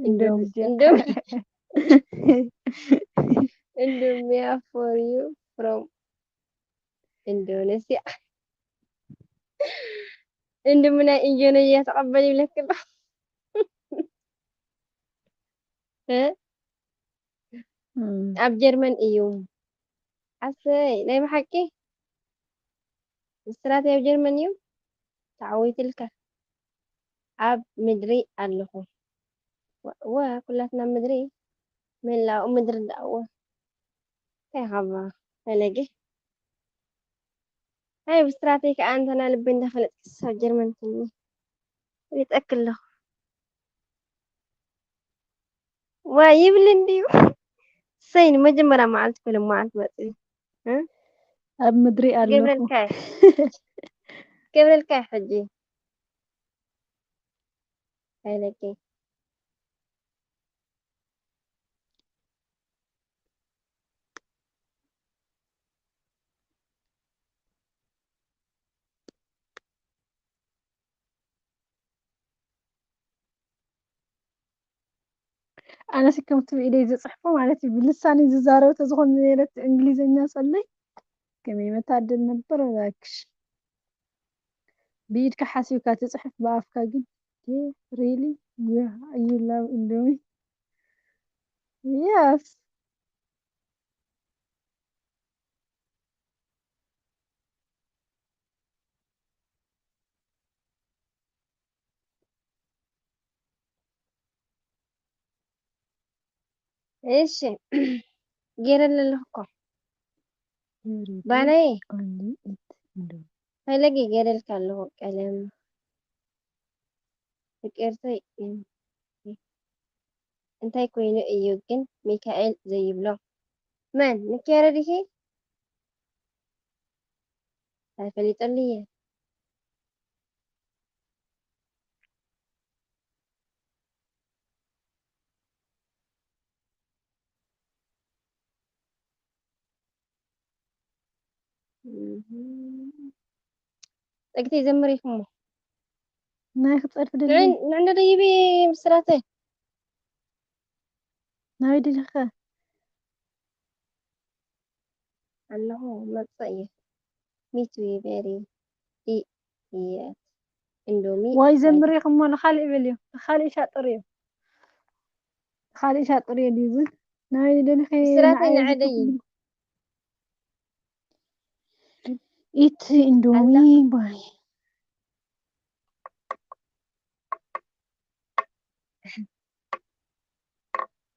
እንዶም፣ Indonesia. እንዶም፣ እንዶም፣ yeah, for you from Indonesia. እንድምና ኢንጆነያ ተቐበል ይብለክ ኣሎ። እ? እም። ኣብ ጀርመን እዩ። ኣሰይ፣ ናይ ብሓቂ? ብስራት ኣብ ጀርመን እዩ? ተዓዊትልካ። ኣብ ምድሪ ኣለኹ። ዋ-፣ ዋ፣ ኩላትና ምድሪ፣ መላኡ ምድሪ ደኣ፣ ዋ። እንታይ ኻባ ፈለገ? ኣይ፣ ብስራተይ ከኣ እንተና ልበይ እንዳፈለጥኪ ክሳብ ጀርመን ትኒ። ፈሊጠኪ ኣለኹ። ዋይ ይብል እንድዩ። እሰይ፣ ንመጀመርያ መዓልቲ ክልም መዓልቲ መጽዩ። እ? ኣብ ምድሪ ኣለኹ። ገብረልካ። ክገብረልካ ሕጂ። ኣይለቀይ። ኣነስ ከምቲ ብኢደይ ዝጽሕፎ ማለት እዩ፣ ብልሳነይ ዝዛረብ ተዝኾን ነይረ እቲ እንግሊዝኛ ሰለይ ከመይ መታደል ነበር እባክሽ። ብኢድካ ሓሲብካ ትጽሕፍ ብኣፍካ ግን ሪሊ ዩ ላቭ ኢንዶሚ? የስ። እሺ፣ ገይረለ ኣለኹ እኮ ባናይ። ፈለጊ ገይረልካ ኣለኹ ቀለም። ይቅርታ፣ እንታይ ኮይኑ እዩ ግን ሚካኤል ዘይብሎ? መን? ንኬረ ድሂ? ኣይፈሊጠሉ እየ። ጸግተይ ዘምር ኢኹሞ። ናይ ክጸርፍ ደሊ። ንዕን-፣ ንዕነ ደይቢ ምስራተ። ናበይ ደሊኻ? ኣለኹ፣ መጽእ እየ። ሚት ዊ ቨሪ ዲ እየ። እንዶሚ ዋይ ባይ። ዘምር ኢኹሞ ንኻልእ በልዮ። ንኻልእ ሻጥር እዩ። ንኻልእ ሻጥር እዩ ድዩ? ናበይ ደሊኺ? ምስራተ ንዓይ ንዐደይ። ዝኽፍል? ኢት እንዶሚ ኣላ። ባይ።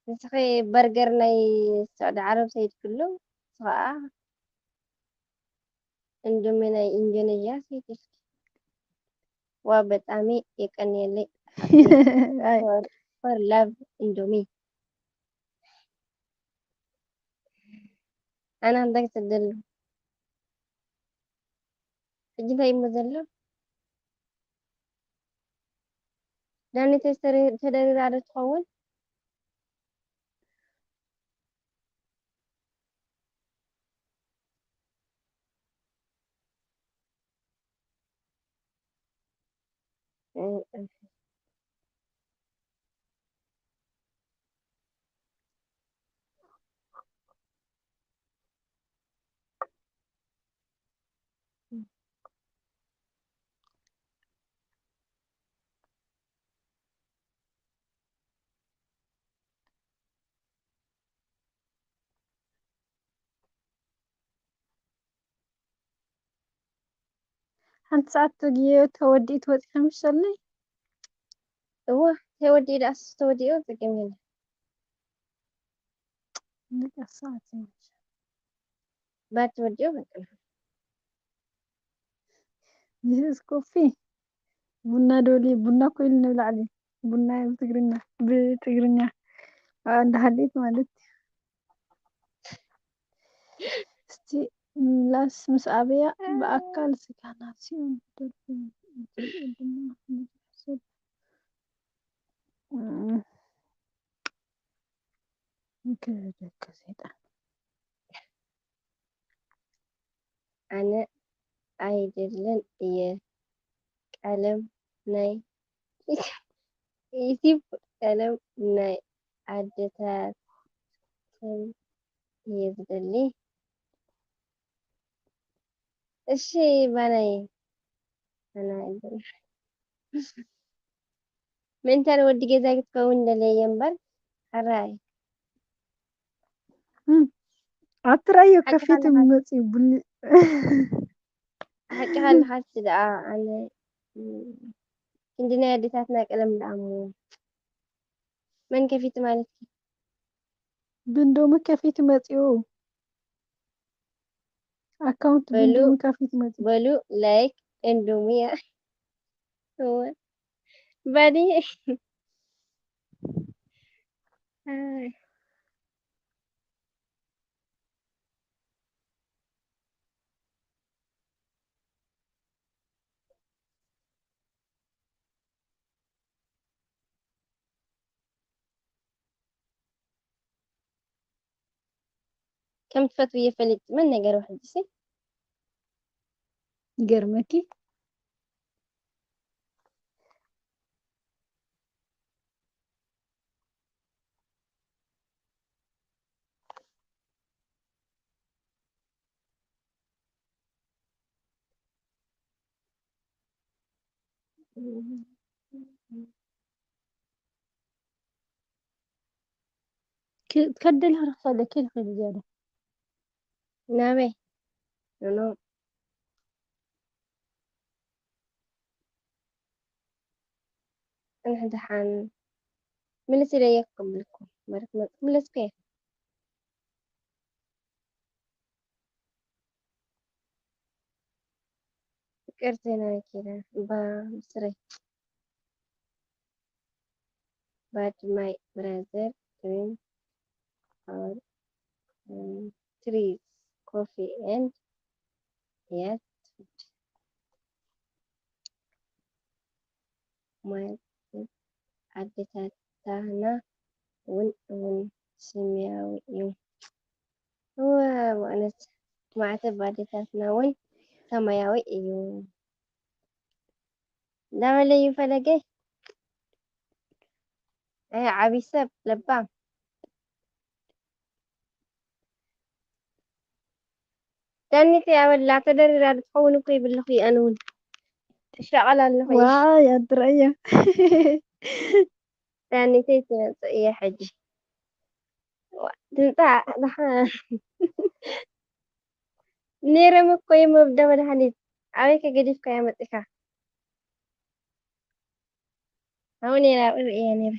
ንስኺ በርገር ናይ ሳዑዲ ዓረብ ሰይድክሉ፣ ንስኻ እንዶሚ ናይ ኢንዶኔዥያ ሰይድልኪ። ዋ፣ በጣሚ የቀንየለይ። ኣይ። ፎር፣ ፎር ላቭ እንዶሚ። ኣነ እንታይ ክሰደሉ? ሕጂ እንታይ እሞ ዘሎ? ዳኒ ተስተሪ-፣ ተደሪራ ዶ ትኸውን? እ፣ እ። ሓንቲ ሰዓት ተጊዮ ተወዲኡ ትወፂ ከምሽ ዘለይ? እወ፣ ተወዲኡ ደኣስ ተወዲኡ ጸገም የለን። ንቀስ ሰዓት እዩ። ባት ተወዲኡ በቃ። This is coffee። ቡና ዶሊ፣ ቡና እኮ ኢሉ ንብላዕሊ። ቡና ብትግርኛ፣ ብትግርኛ። አ፣ እንዳሃለይት ማለት እዩ። እስቲ ምላስ ምስ ኣበያ ብኣካል ስጋና ሲኦል ደርቢ ድማ ሰብ፣ እም፣ ክህደካ ሰይጣን። ኣነ ኣይደልን እየ ቀለም ናይ ዩቲብ፣ ቀለም ናይ ኣደታተይ እየ ዝደሊ። እሺ ባናይ፣ ኣነ ኣይደልን። ምእንታን ወዲ ገዛ ክትከውን ደለየ እምበር፣ ሕራይ። እም፣ ኣትራዮ ሓቂ ከፊቱ ሓቂ መጽዩ ቡሊ። ሓቂ ሓቂ ደኣ፣ ኣነ፣ እም፣ ክንዲ ናይ ኣዴታትና ቀለም ደኣ እሞ። መን ከፊቱ ማለት እዩ? ብንዶሚ ከፊቱ መጽዩ። ኣካውንት በሉ፣ ብንዶሚ ከፊቱ መጽዩ። በሉ፣ ላይክ እንዱሚ። እወ። ባኒ። ኣይ። ከም ትፈትውዮ ፈሊጥ መን ነገርዎ ሕጂሲ? ይገርመኪ። ክ- ትከደል ርክሰለ ኪል ኪል ዝያዳ ናበይ? ኖኖ። እንሕ ደሓን ምልስ ኢለ እየ ክቅብልኩም ማለት መ- ምለስኩ እየ። ፍቅር ዜና ኪዳን እባ ምስረይ። But my brother drink our um, trees, coffee and yes, food. My ኣዴታትና እውን እውን ሰማያዊ እዩ። ዋው ኣነስ ማዕተብ ኣዴታትና እውን ሰማያዊ እዩ። እንዳበለ እዩ ፈለገ። ኣይ ዓቢ ሰብ ለባም። ዳኒት ኣበላ ተደሪራ ዶ ትኸውን እኮ ይብልኹ ኣነ እውን እሻቐል ኣለኹ። ዋይ ኣትረእያ። ዳኒተይ ትመጽእ እያ ሕጂ። ዋ፣ ድምጻ ደሓ ነይረም እኮ ይመብዳ መድሃኒት ኣበይ ከገዲፍካ ያመጥካ? ኣብኡ ነይራ ኣብኡ እየ ነይረ።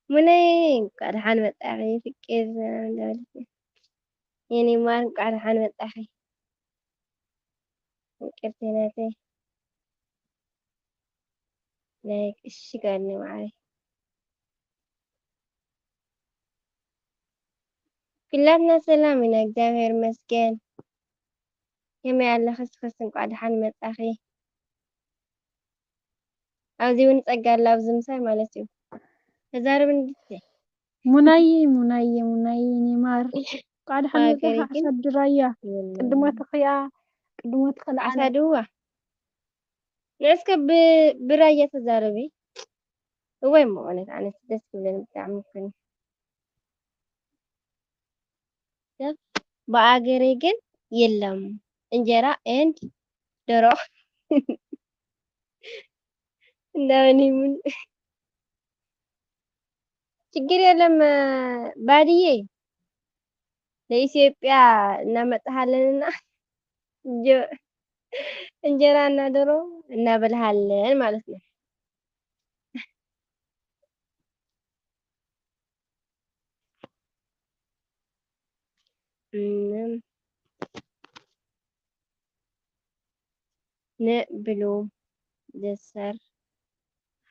ሙነይ እንኳዕ ደሓን መጣኺ ፍቅር ሰላም እንዳበለች የኔ ማር እንኳዕ ደሓን መጣኺ ፍቅርተይ ናተይ ናይ እሺ ጋድኒ ማዓረይ ኩላትና ሰላም ኢና እግዚኣብሔር ይመስገን። ከመይ ኣለኺ እስኽስ እንኳዕ ደሓን መጻኺ። ኣብዚ እውን ጸጋ ኣላ ኣብዚ ምሳይ ማለት እዩ። ተዛረቢ ንግስቲ። ሙናዬ ሙናዬ ሙናዬ የኔ ማር እንኳዕ ደሓን መጻኺ። ዓሳ ድራያ ቅድሞትኺ እያ ቅድሞትኺ ለዓለ። ዓሳ ድዋ ንዕስከ ብ- ብራያ ተዛረቢ። እዋይ እሞ እውነት ኣነስ ደስ ክብለኒ ብጣዕሚ እኮ እዩ። ሰብ ብኣገረይ ግን የለም እንጀራ and ደሮ እንዳበኒ እውን ችግር የለም ባድየ ንኢትዮጵያ እናመጣሃለንና እንጀ- እንጀራ እና ደሮ እናበልሃለን ማለት ነው። እም፣ ንብሉ ዘሰር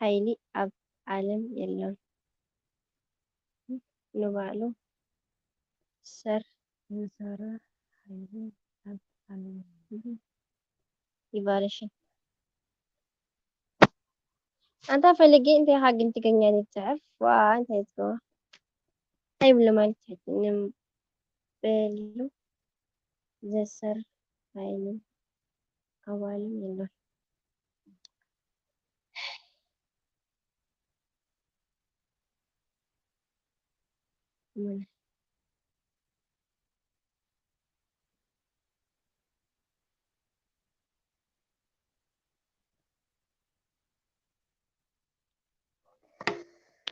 ሓይሊ ኣብ ዓለም የለን። ንባዕሉ ሰር ዘሰር ሓይሊ ኣብ ዓለም የለን። ይባረሽ። ኣንታ ፈለጌ እንታይ ኢኻ ግን ትግርኛ ዘይትጽሕፍ? ዋ እንታይ ትገብሮ? እንታይ ይብሉ ማለት እዩ? ንበሉ ዘሰር ሓይሊ ኣባልን የሎን።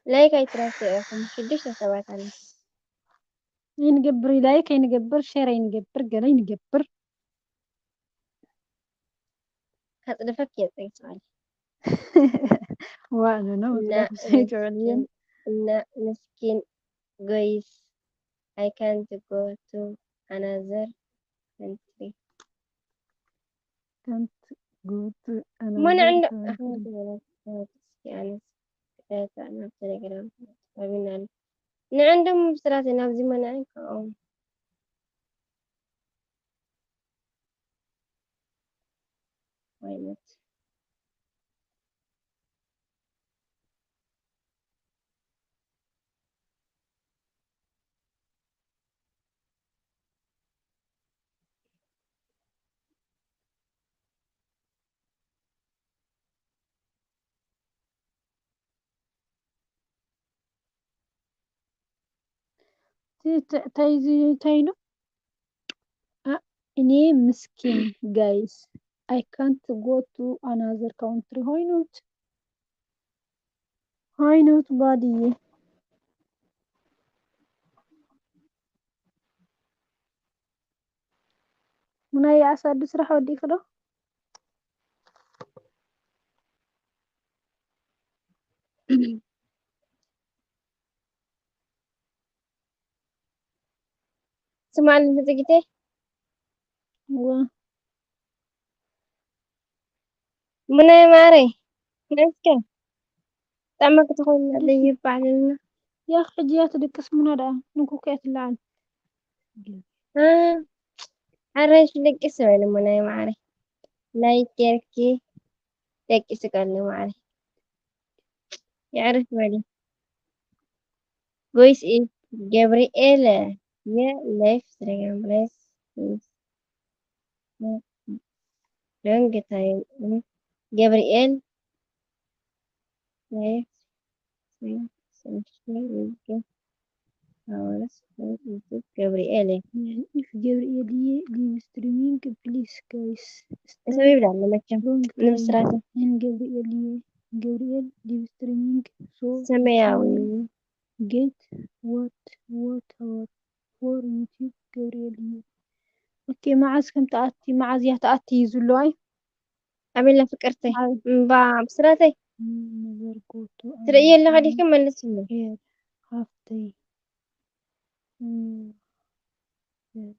ላይክ ኣይትረስዑ ኢኹም ሽዱሽተ ሰባት ኣለ። ይንገብር ላይክ ይንገብር ሼር ይንገብር ገለ ይንገብር። ከጽድፈክ እየ ጽሒፍ ስኣል። ዋእ ኖ ኖ እና መጽደፍ ዘይትውዕል እየን። እና ምስኪን ጎይስ I can't go to another country. Can't go to ሞነ another እንዶ country. ናብ ቴሌግራም ኣቢናል ንዕንዶም ብስራት ናብዚ መናዒ ከኦም ዓይነት እንታይ እዚ እንታይ ኢሉ? እኔ ምስኪን guys, I can't go to another country። ሆይኖት ሆይኖት ባድዬ ሙናይ ኣሳዱ ስራሕ ወዲእኪ ዶ? ስማዕኒ ብጽጊተይ። እወ። ሙናይ ማረይ፣ ነስከ ጣዕማ ክትኾን ኣለይ ይባልና። ያ ሕጂ እያ ትድቅስ ሙና ደኣ፣ ንኩኩ እያ ትለዓል። እ፣ ሓራይሽ ድቅስ በሊ ሙናይ ማረይ። ላይክ ጌርኪ ደቂስካለይ ማዓረይ። የዕርፍ በሊ። Voice is Gabriel. Yeah, life stream bless. Long time. Gabriel. Life stream. Gabriel. If Gabriel, live streaming, please, guys. ሰብ ይብላል መቸም። Long time ንምስራተ። And Gabriel, Gabriel, live streaming. So ሰማያዊ። Get what, what, what for YouTube Gabriel? ኦኬ፣ መዓዝ ከም ትኣቲ፣ መዓዝ እያ ትኣቲ እዩ ዝብሎ ኣይ? ኣቤላ ፍቅርተይ። ኣይ። እምባ ብስራተይ። መዘርጎቱ ትርእዮ ኣለኻ ኣይ። ዲኺ? መልስለይ። ኤር ሃፍተይ። እም፣ ኤር።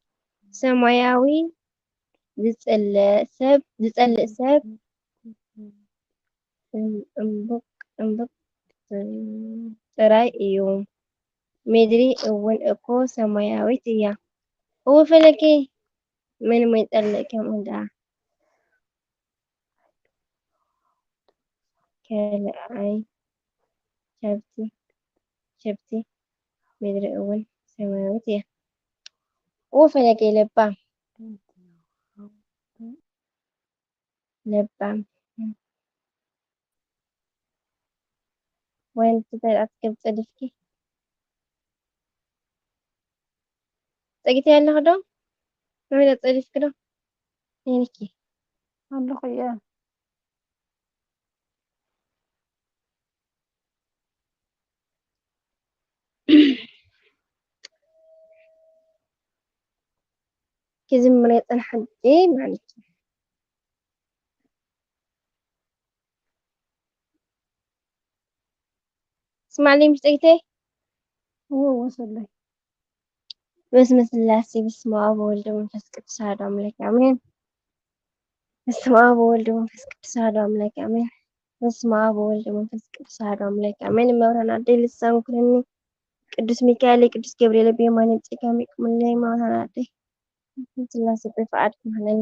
ሰማያዊ ዝጸልእ ሰብ፣ ዝጸልእ ሰብ እም-፣ እምብቕ፣ እምብቕ ጥራይ እዩ። ምድሪ እውን እኮ ሰማያዊት እያ። እወ ፈለገይ፣ መን እሞ ይጸልእ ከምኡ ደኣ። ካልኣይ ሸብቲ፣ ሸብቲ ምድሪ እውን ሰማያዊት እያ። እወ ፈለገይ ለባም። ለባም። ወይ እንታይ ደኣ ትገብሪ ጸዲፍኪ? ጸጊተይ ኣለኺ ዶ? ወይ ደኣ ጸዲፍኪ ዶ? ነይርኪ? ኣለኹ እየ። ክዝምር የጸንሐ እንዴ ማለት እዩ። ስማዕለይ ምሽ ጸጊተይ? እወ፣ እወ፣ ሰለይ። በስመ ስላሴ፣ በስመ አብ ወወልድ ወመንፈስ ቅዱስ አሐዱ አምላክ አሜን። በስመ አብ ወወልድ ወመንፈስ ቅዱስ አሐዱ አምላክ አሜን። በስመ አብ ወወልድ ወመንፈስ ቅዱስ አሐዱ አምላክ አሜን። መብርሃን አደይ ልሳን ኩነኒ፣ ቅዱስ ሚካኤል፣ ቅዱስ ገብርኤል በየማነ ጸጋሚ ቁምለይ። መብርሃን አደይ ስላሴ ብፍቃድኩም ሃለኒ።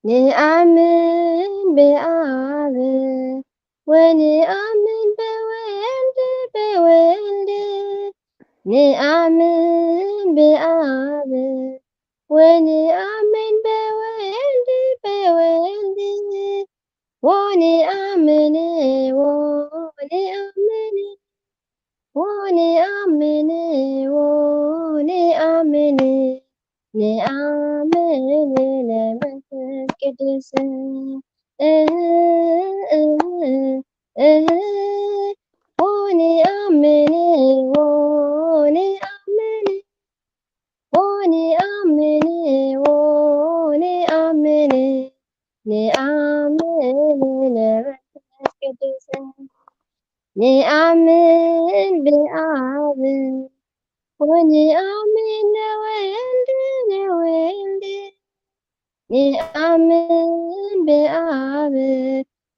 ንአምን ብአብ ወንአምን በወልድ በወልድ፣ ንአምን ብአብ ወንአምን በወልድ በወልድ፣ ወንአምን ወንአምን ወንአምን ወንአምን ንአምን ለመንፈስ ቅዱስ። እህ፣ እህ፣ እህ፣ ወንአምን ወንአምን ወንአምን ወንአምን ንአምን ለመንፈስ ቅዱስ። ንአምን ብአብ ወንአምን ለወልድ ለወልድ፣ ንአምን ብአብ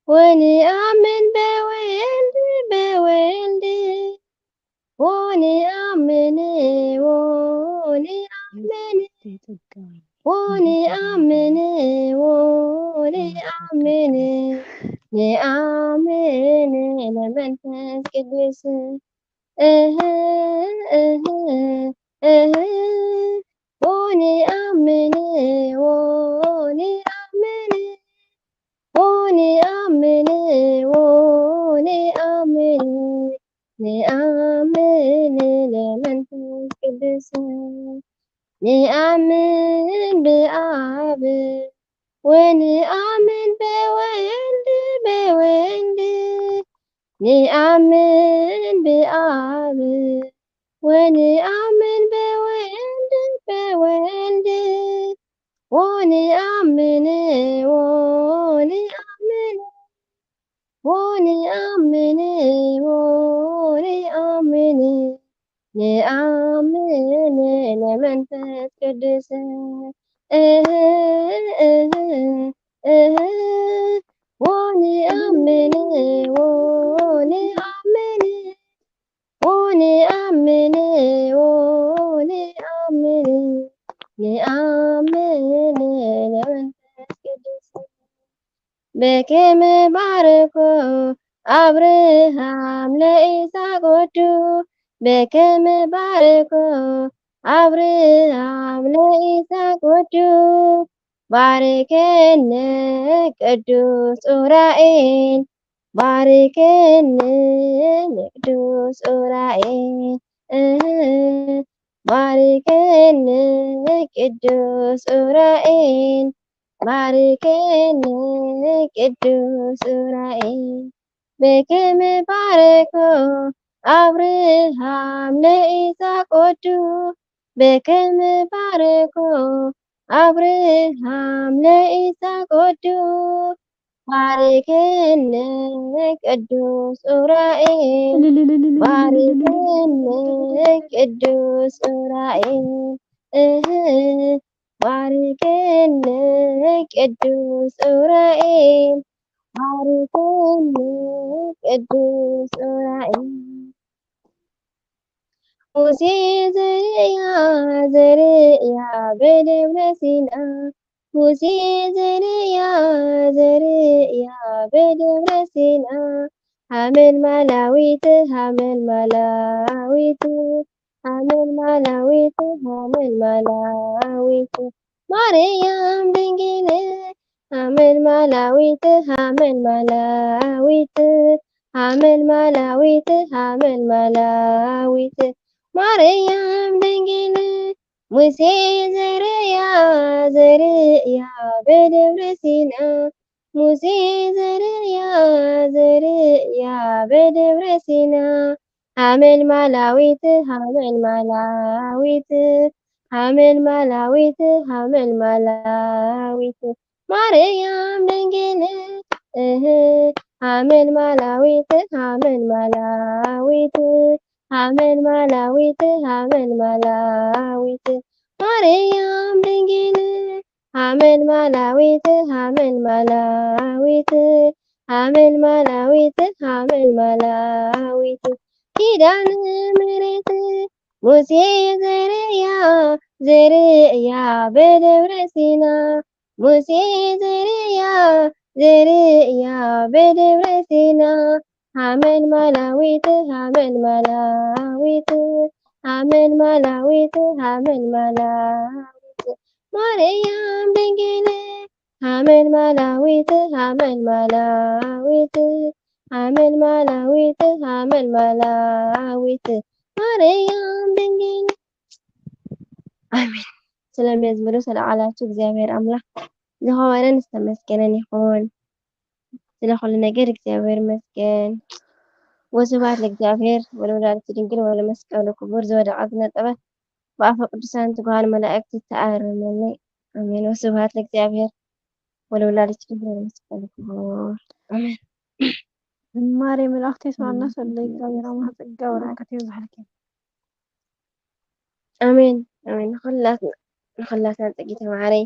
ወንአምን በወልድ በወልድ፣ ወንአምን ወንአምን ወንአምን ወንአምን ንአምን ለመንፈስ ቅዱስ። እህ፣ እህ፣ እህ፣ ወንአምን ወንአምን ወንአምን ንአምን አብ ወንአምን በወልድ በወልድ ወንአምን ወንአምን ወንአምን ወንአምን ንአምን ለመንፈስ ቅዱስ እህ እህ እህ ወንአምን ወንአምን ወንአምን ወንአምን ንአምን ለመንፈስ ቅዱስ በከመ ባረኮ አብርሃም ለይስሐቅ ወዱ በከመ ባረኮ አብርሃም ለይስሐቅ ወዱ ባርከነ ቅዱስ ኡራኤል ባርከነ ቅዱስ ኡራኤል እህ ባርከነ ቅዱስ ኡራኤል ባርከነ ቅዱስ ኡራኤል በከመ ባረኮ አብርሃም ለይስሐቅ ወዱ በከመ ባረኮ አብርሃም ለይስሐቅ ወዱ ባርከነ ቅዱስ ኡራኤል ባርከነ ቅዱስ ኡራኤል እህ ባርከነ ቅዱስ ኡራኤል ባርከነ ቅዱስ ኡራኤል ሙሴ ዘርእያ ዘርእያ በደብረ ሲና ሙሴ ዘርእያ ዘርእያ በደብረ ሲና ሐመልማላዊት ሐመልማላዊት ሐመልማላዊት ሐመልማላዊት ማርያም ድንግል ሐመልማላዊት ሐመልማላዊት ሐመልማላዊት ሐመልማላዊት ማርያም ድንግል ሙሴ ዘርእያ ዘርእያ በደብረ ሲና ሙሴ ዘርእያ ዘርእያ በደብረ ሲና ሐመልማላዊት ሐመልማላዊት ሐመልማላዊት ሐመልማላዊት ማርያም ድንግል እህ ሐመልማላዊት ሐመልማላዊት ሐመልማላዊት ሐመልማላዊት ማርያም ድንግል ሐመልማላዊት ሐመልማላዊት ሐመልማላዊት ሐመልማላዊት ኪዳነ ምሕረት ሙሴ ዘርእያ ዘርእያ በደብረ ሲና ሙሴ ዘርእያ ዘርእያ በደብረ ሲና ሐመልማላዊት ሐመልማላዊት ሐመልማላዊት ሐመልማላዊት ማርያም ድንግል ሐመልማላዊት ሐመልማላዊት ሐመልማላዊት ሐመልማላዊት ማርያም ድንግል ኣሜን። ስለ መዝሙሩ ስለ ቃላቱ እግዚኣብሔር ኣምላኽ ዝኸበረን ዝተመስገነን ይኹን። ስለ ኩሉ ነገር እግዚኣብሔር ይመስገን። ወስብሐት ለእግዚኣብሔር ወለወላዲቱ ድንግል ወለመስቀሉ ክቡር። ዝወደቐ ዝነጠበ ብኣፈ ቅዱሳን ትጉሃን መላእክት ይተኣረመኒ። ኣሜን። ወስብሐት ለእግዚኣብሔር ወለወላዲቱ ድንግል ወለመስቀሉ ክቡር። ኣሜን። ዝማሬ መላእክት ይስማዕና። ስለ እግዚኣብሔር ኣምላኽ ጸጋ በረከት ይብዝሓልኪ። ኣሜን ኣሜን። ንኹላትና ንኹላትና ጸጊተ ማዓረይ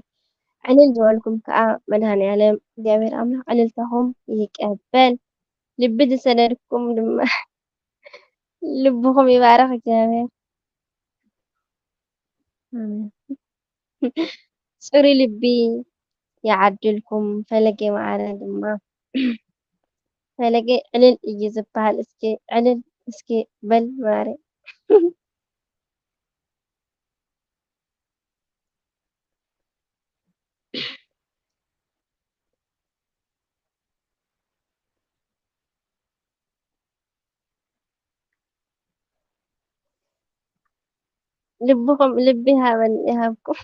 ዕልል ዝበልኩም ከኣ መድሃኔ ዓለም እግዚኣብሔር ኣምላኽ ዕልልታኹም ይቀበል። ልቢ ዝሰደድኩም ድማ ልብኹም ይባረኽ እግዚኣብሔር። ኣሜን። ጽሩይ ልቢ ይዓድልኩም። ፈለገ ማዓረ ድማ ፈለገ ዕልል እዩ ዝበሃል። እስኪ ዕልል እስኪ በል ማዓረ። ልብኹም ልቢ ይሃበን ይሃብኩም።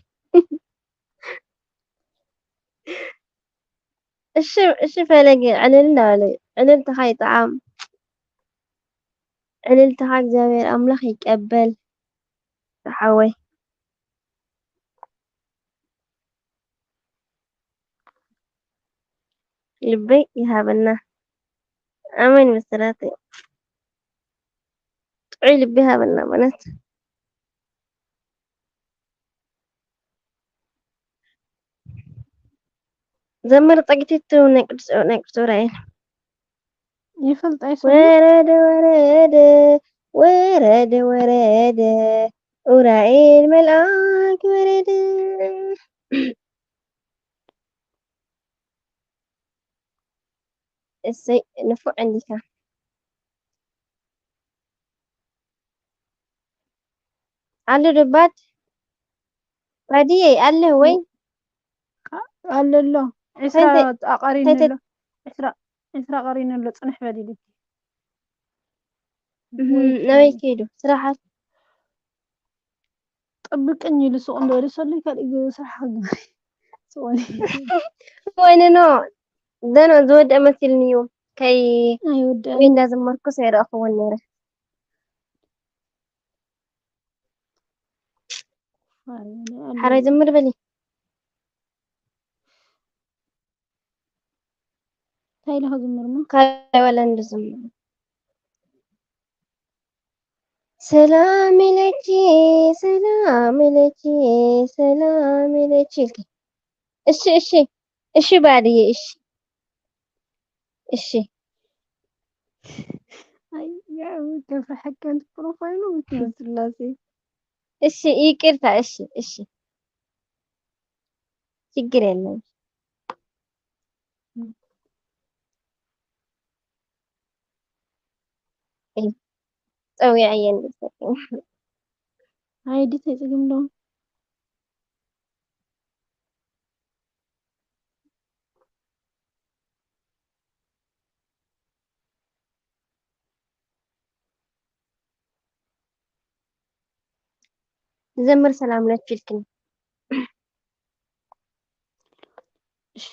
እሺ እሺ ፈለገ ዕልል እናበለ እዩ። ዕልልታኻ ይጥዓም። ዕልልታኻ እግዚኣብሔር ኣምላኽ ይቀበል ዝሓወይ። ልበይ ይሃበና። ኣሜን ብስራተይ። ጥዑይ ልቢ ይሃበና በነት። ዘምር ጸግቲቱ ናይ ቅዱስ ናይ ቅዱስ ዑራኤል። ይፈልጥ ኣይሰማ ወረደ ወረደ ወረደ ወረደ ኡራኤል መልኣክ ወረደ። እሰይ ንፉዕ እንዲካ። ኣሉ ድባት ባድየ ኣለ ወይ ኣሎ ኣሎ። ዒስራ ኣቐሪኑ ኣሎ። ዒስራ ዒስራ ቀሪኑ ኣሎ። ጽንሕ በል ኢሉ። እህም፣ ናበይ ከይዱ? ስራሓት ጠብቅኝ ኢሉ ሱቕ እንዶ ወደ ሰሉ ካልእ ስራሕ ክግበር። ሱቕ ወደ ወይነ ኖ ደኖ ዝወደአ መሲልኒ እዩ። ከይ ወይ ኣይወደአን። እንዳዘመርኩ ሰይረእኽዎ ነይረ። ሓራይ ዘምር በሊ። እንታይ ኢለ ክዝምር እሞ? ካልእ ወላ እንድዝምር። ሰላም ኢለኪ ሰላም ኢለኪ ሰላም ኢለኪ ኢልኪ። እሺ እሺ እሺ ባድየ እሺ እሺ ኣይ ያው ገብረ ሕቀን ፕሮፋይሉ ብትመስላሴ እሺ ይቅርታ እሺ እሺ ችግር የለም። ጸዊዐ እየ እንድሰጥ ኣይ ድት ኣይጽግም ዶ ዘምር ሰላም ነችልክን እሺ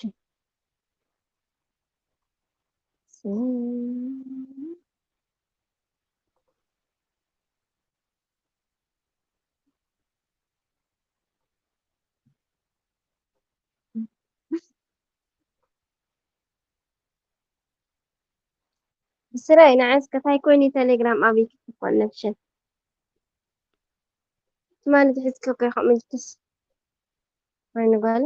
ብስራይ ንዓይ እስከ ታይ ኮይኑ ቴሌግራም ኣበይ ክትኮን ነብሽን ትማሊ ትሕዝኪ እኮ ኢኻ ምልክስ ወይ ንጓል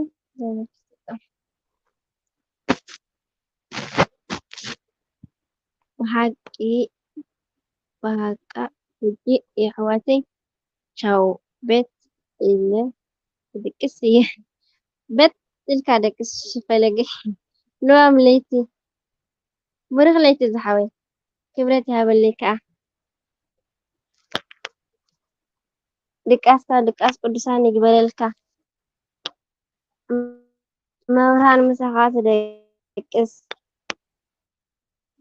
ብሓቂ ብሓቃ ሕጂ የሕዋተይ ቻው ቤት ኢለ ክድቅስ እየ። በጥ ኢልካ ደቅስ ፈለገይ ልዋም ለይቲ ብሩኽ ለይቲ ዝሓወይ ክብረት ይሃበለይ ከኣ ድቃስካ ድቃስ ቅዱሳን ይግበረልካ መብርሃን ምሳኻ ትደቅስ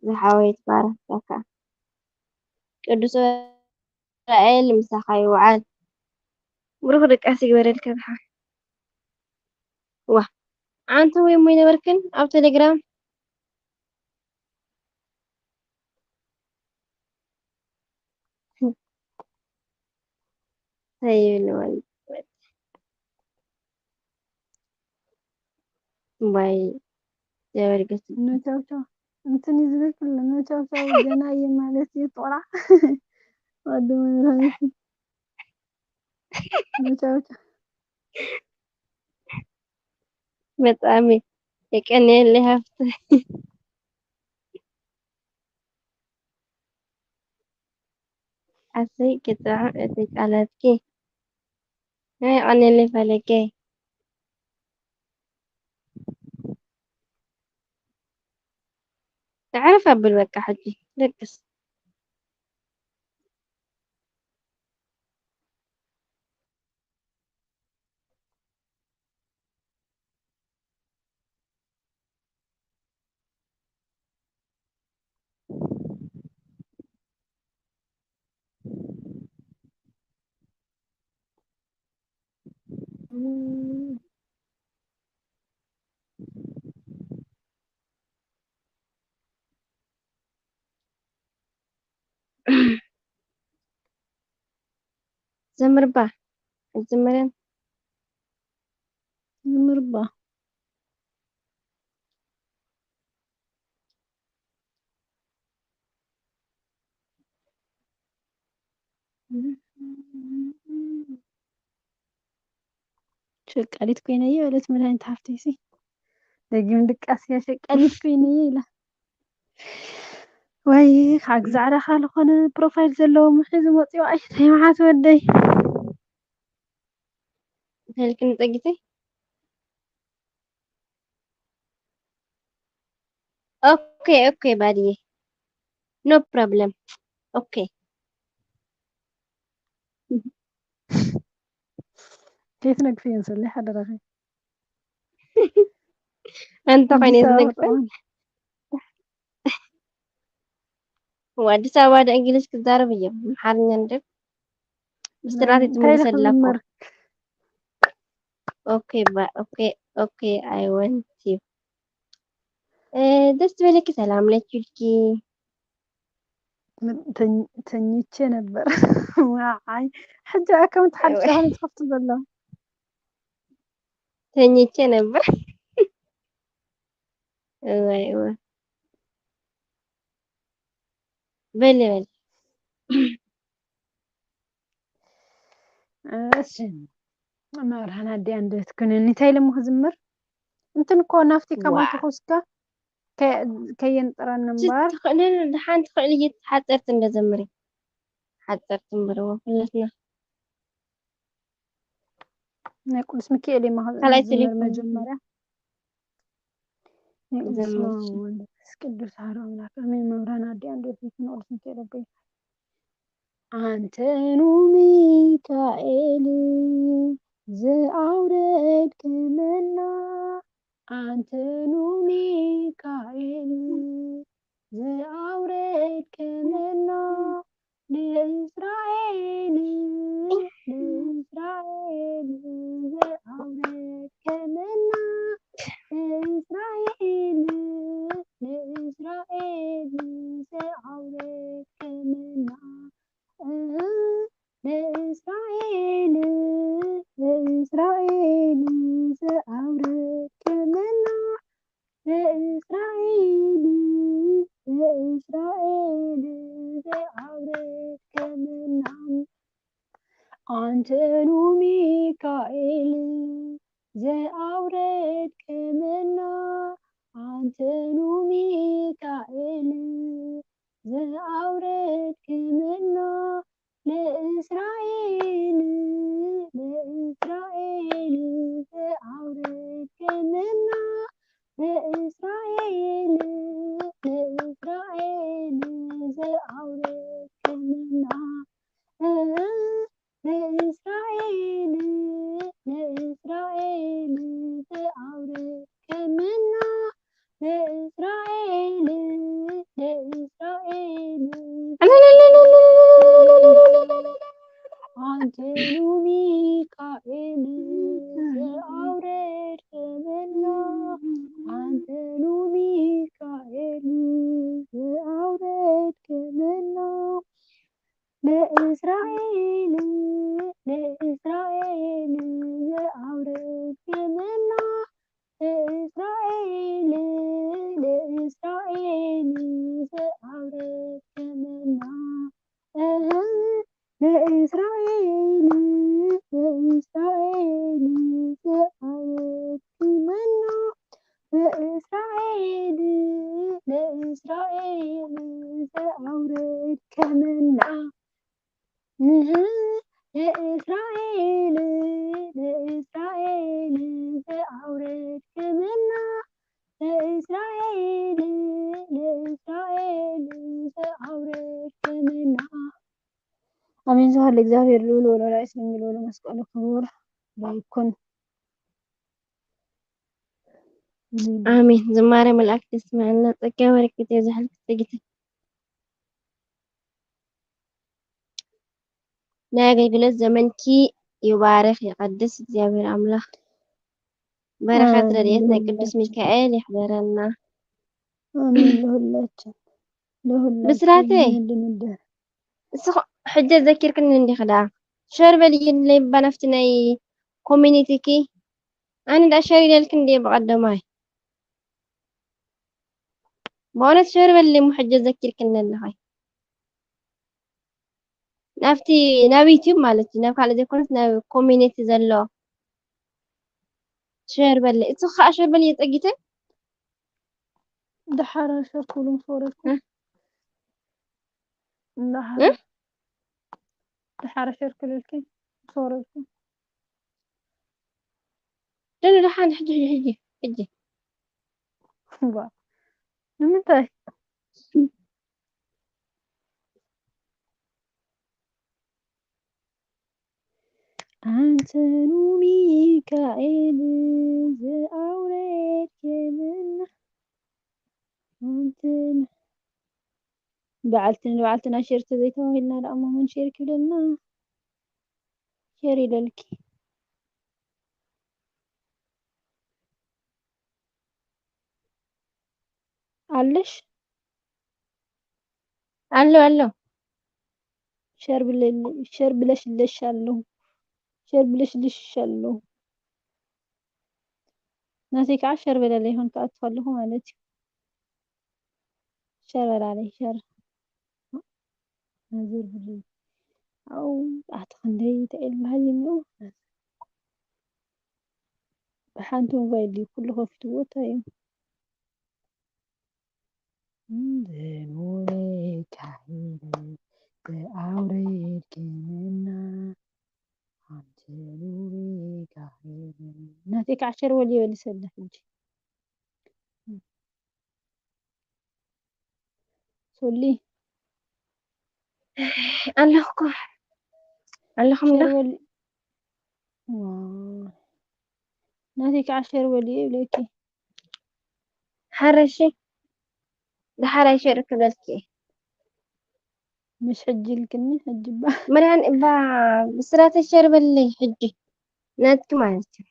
ዝሓወይ ትባረክ ከኣ ቅዱስ ራኤል ምሳኻ ይውዓል። ብሩኽ ድቃስ ይግበረልካ ዝሓወይ። ዋ ዓንተ ወይ እሞ ይነበርክን ኣብ ቴሌግራም ተይብል ማለት እምባይ ዘበርገት ነቻውቻው እንትን ይዝለክል ነቻውቻው ገና እየ ማለት እዩ ጥራ ወዲ መድሃኒት ነቻውቻው በጣም የቀኔልህ ሃፍተ ኣሰይ ክጥዕም እቲ ቃላትኪ ናይ ቀኔልህ ፈለገይ ኣዕርፍ ኣብል በቃ ሕጂ ደቅስ ዘምርባ። ኣይትዘምርን? ዘምርባ። ሸቃሊት ኮይነ እየ በለት መድሃኒት ሓፍተይሲ። ደጊም ድቃስ እያ፣ ሸቃሊት ኮይነ እየ ኢላ። ወይ ካብ ዛዕዳ ካልኾነ ፕሮፋይል ዘለዎም ሒዙ መፂኡ። ኣይ ናይ መዓት ወደይ። እንታይ ኢልክኒ ጸጊተይ? ኦኬ ኦኬ ባድዬ፣ ኖ ፕሮብለም። ኦኬ። ከይትነግፍየን ሰለይ ሓደራኺ። ኣንተ ኮይነ ኣዲስ ኣበባ ዝነግፈን ጥዑም። ወ ኣዲስ ኣበባ ዶ እንግሊዝ ክዛረብ እዮም? ኣምሓርኛ እንድም ምስጢራት እንታይ ኢለ ትምልሰላ እኮ። ክዝምር? ኦኬ ባ ኦኬ ኦኬ፣ I want you። እ፣ ደስ ትበለኪ ሰላም ለኪልኪ። ምን-፣ ተኝ-፣ ተኝቼ ነበር። ዋዓይ። ሕጂ ኣካውንት ሓድሽ እወ። ኣሁን ይጽሕፍቲ ዘሎ። ተኝቼ ነበር። እወ፣ እወ። በሊ፣ በሊ። እሺ። መብርሃን ኣዲኣ እንዴት ኩነኒ። እንታይ ኢለ እሞ ክዝምር? እንትን እኮ ናፍቲ ዋ። ከማን ተኾስካ ከ-፣ ከየንጥረኒ እምበር። ትኽእልን ደሓን ትኽእል እየ። ሓፀርቲ እንደ ዘምሪ። ሓፀርቲ እምበር እዎ፣ ኩለትና። ናይ ቅዱስ ሚካኤል እየ ማኸ-፣ ካልኣይ ዝምር ቴሌፎን። መጀመርያ። ናይ ቅዱስ ዘምር። ወወልድ ወመንፈስ ቅዱስ ኣሐዱ ኣምላክ ኣሜን። መብርሃን ኣዲኣ እንዴት ኩነኒ ቅዱስ ሚካኤል ኣቦይ። ኣንተኑ ሚካኤል ዘኣውረድከ መና፣ ኣንተኑ ሚካኤል ዘኣውረድከ መና፣ ንእስራኤል፣ ንእስራኤል ዘኣውረድከ መና፣ ንእስራኤል፣ ንእስራኤል ዘኣውረድከ መና፣ እህ፣ ንእስራኤል፣ ንእስራኤል ዘኣውረድከ መና፣ ንእስራኤል፣ ንእስራኤል ዘኣውረድከ መና፣ ኣንተኑ ሚካኤል ዘኣውረድከ መና፣ ኣንተኑ ሚካኤል ዘኣውረድከ መና፣ ንእስራኤል፣ ንእስራኤል ዘኣውረድከ መና፣ ንእስራኤል፣ ንእስራኤል ዘኣውረድከ መና፣ ንእስራኤል፣ ንእስራኤል ዘኣውረድከ መና፣ ንእስራኤል፣ ንእስራኤል ኣንተኑ ሚካኤል ዘኣውረድከ መና፣ ኣንተኑ ሚካኤል ዘኣውረድከ መና፣ ንእስራኤል፣ ንእስራኤል ዘኣውረድከ መና፣ ንእስራኤል፣ ንእስራኤል ዘኣውረድከ መና፣ እህ፣ ንእስራኤል፣ ንእስራኤል ዘኣውረድከ መና፣ ንእስራኤል፣ ንእስራኤል ዘኣውረድከ መና፣ እህ፣ ንእስራኤል፣ ንእስራኤል ዘኣውረድከ መና፣ ንእስራኤል፣ ንእስራኤል ዘኣውረድከ መና። ኣሜን። ስብሐት ለእግዚኣብሔር ልዑል ወለወላዲቱ ድንግል ወለመስቀሉ ክቡር ይኩን። ኣሜን። ዝማሬ መላእክት የስምዐልና፣ ጸጋ በረከት የብዝሓልኪ ጸጊተይ። ናይ ኣገልግሎት ዘመንኪ ይባርኽ ይቐድስ እግዚኣብሔር ኣምላኽ። በረኸት ኣሜን። ረድኤት ናይ ቅዱስ ለሁላችን። ሚካኤል ይሕደረና። ኣሜን። ለሁላችን። ለሁላችን ብስራተይ። ይሁንልን። እስኹ ሕጂ ዘኪርክኒ እንዲኺ ደኣ። ሸር በልይለይ እባ ናብቲ ናይ ኮሚኒቲኪ። ኣነ እንዳ ሸር ኢለልኪ እንድየ ብቐደማይ። ብእውነት ሸር በልለይ እሞ ሕጂ ዘኪርክኒ ኣለኺ። ናብቲ ናብ ዩቲዩብ ማለት እዩ፣ ናብ ካልእ ዘይኮነስ ናብ ኮሚኒቲ ዘሎ ሸር በልለይ። እቲ ከዓ ሸር በልየ ጸጊተ። ደሓር ሸር ክብሉ ምስ ወረድኩ። እ? ደሓር እ? ደሓር ሸር ክብለልኪ ምስ ወረድኩ። ደሎ ደሓን ሕጂ፣ ሕጂ፣ ሕጂ፣ ሕጂ። ዋ፣ ንምንታይ? ኣንተኑ ሚካኤል ዝኣውረድክምና፣ ኣንተኑ በዓልቲ ንበዓልትና ሸር ተዘይተባሂልና ደኣ እሞ መን ሸር ክብለልና? ሸር ኢለልኪ። ኣለሽ? ኣሎ፣ ኣሎ። ሸር ብለል-፣ ሸር ብለሽለሽ ኣለኹ። ሸር ብለሽለሽ ኣለኹ። ናተይ ከዓ ሸር በለለይ፣ ይኹን ክኣቱ ከለኹ ማለት እዩ። ሸር በላለይ፣ ሸር። ናዘር ብለይ። ኣው፣ ኣቲ ክንደይ ተኤል ባህል እኒኦ። ብሓንቲ ሞባይል ድዩ ኩሉ ከፊትዎ? እንታይ እዩ? እንዘን ውበይ ካሂደ ዘኣውረድክምና፣ ኣንተ ውበይ ካሂደ። ናተይ ከዓ ሸር ወልየ ወሊሰ ኣለ ሕጂ። ሶሊ። ኣለኹ እኮ። ኣለኹም ዶ? ሸር በል-፣ ዋው። ናተይ ከዓ ሸር በልዮ ይብለኪ። ሓረሺ። ደሓር ኣይሸር ክብለልኪ እየ። ምሽ ሕጂ ኢልክኒ፣ ሕጂ እባ። መድሃን እባ ብስራተ ሸር በልለይ ሕጂ። ናትኪ ማለት እዩ።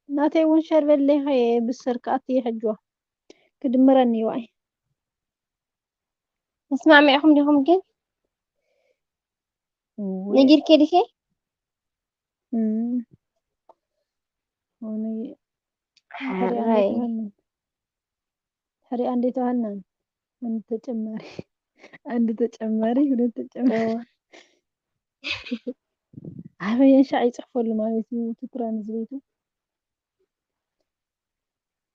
ናተይ እውን ሸር በለይ ኸየ ብስር ክኣትየ ሕጅዋ ክድምረኒ እዩ። ዋይ ተስማዕሚዕኹም ዲኹም ግን? እውይ። ነጊርኪ ዲኺ? እም። ሆነ ሓራይ። ድሕሪ ኣንዴ ተባህልና። ኣንድ ተጨማሪ፣ ኣንድ ተጨማሪ፣ ሁለት ተጨማሪ። እዎ። ኣበየን ሻዕ ይጽሕፈሉ ማለት እዩ፣ እቲ ትራንስሌቱ?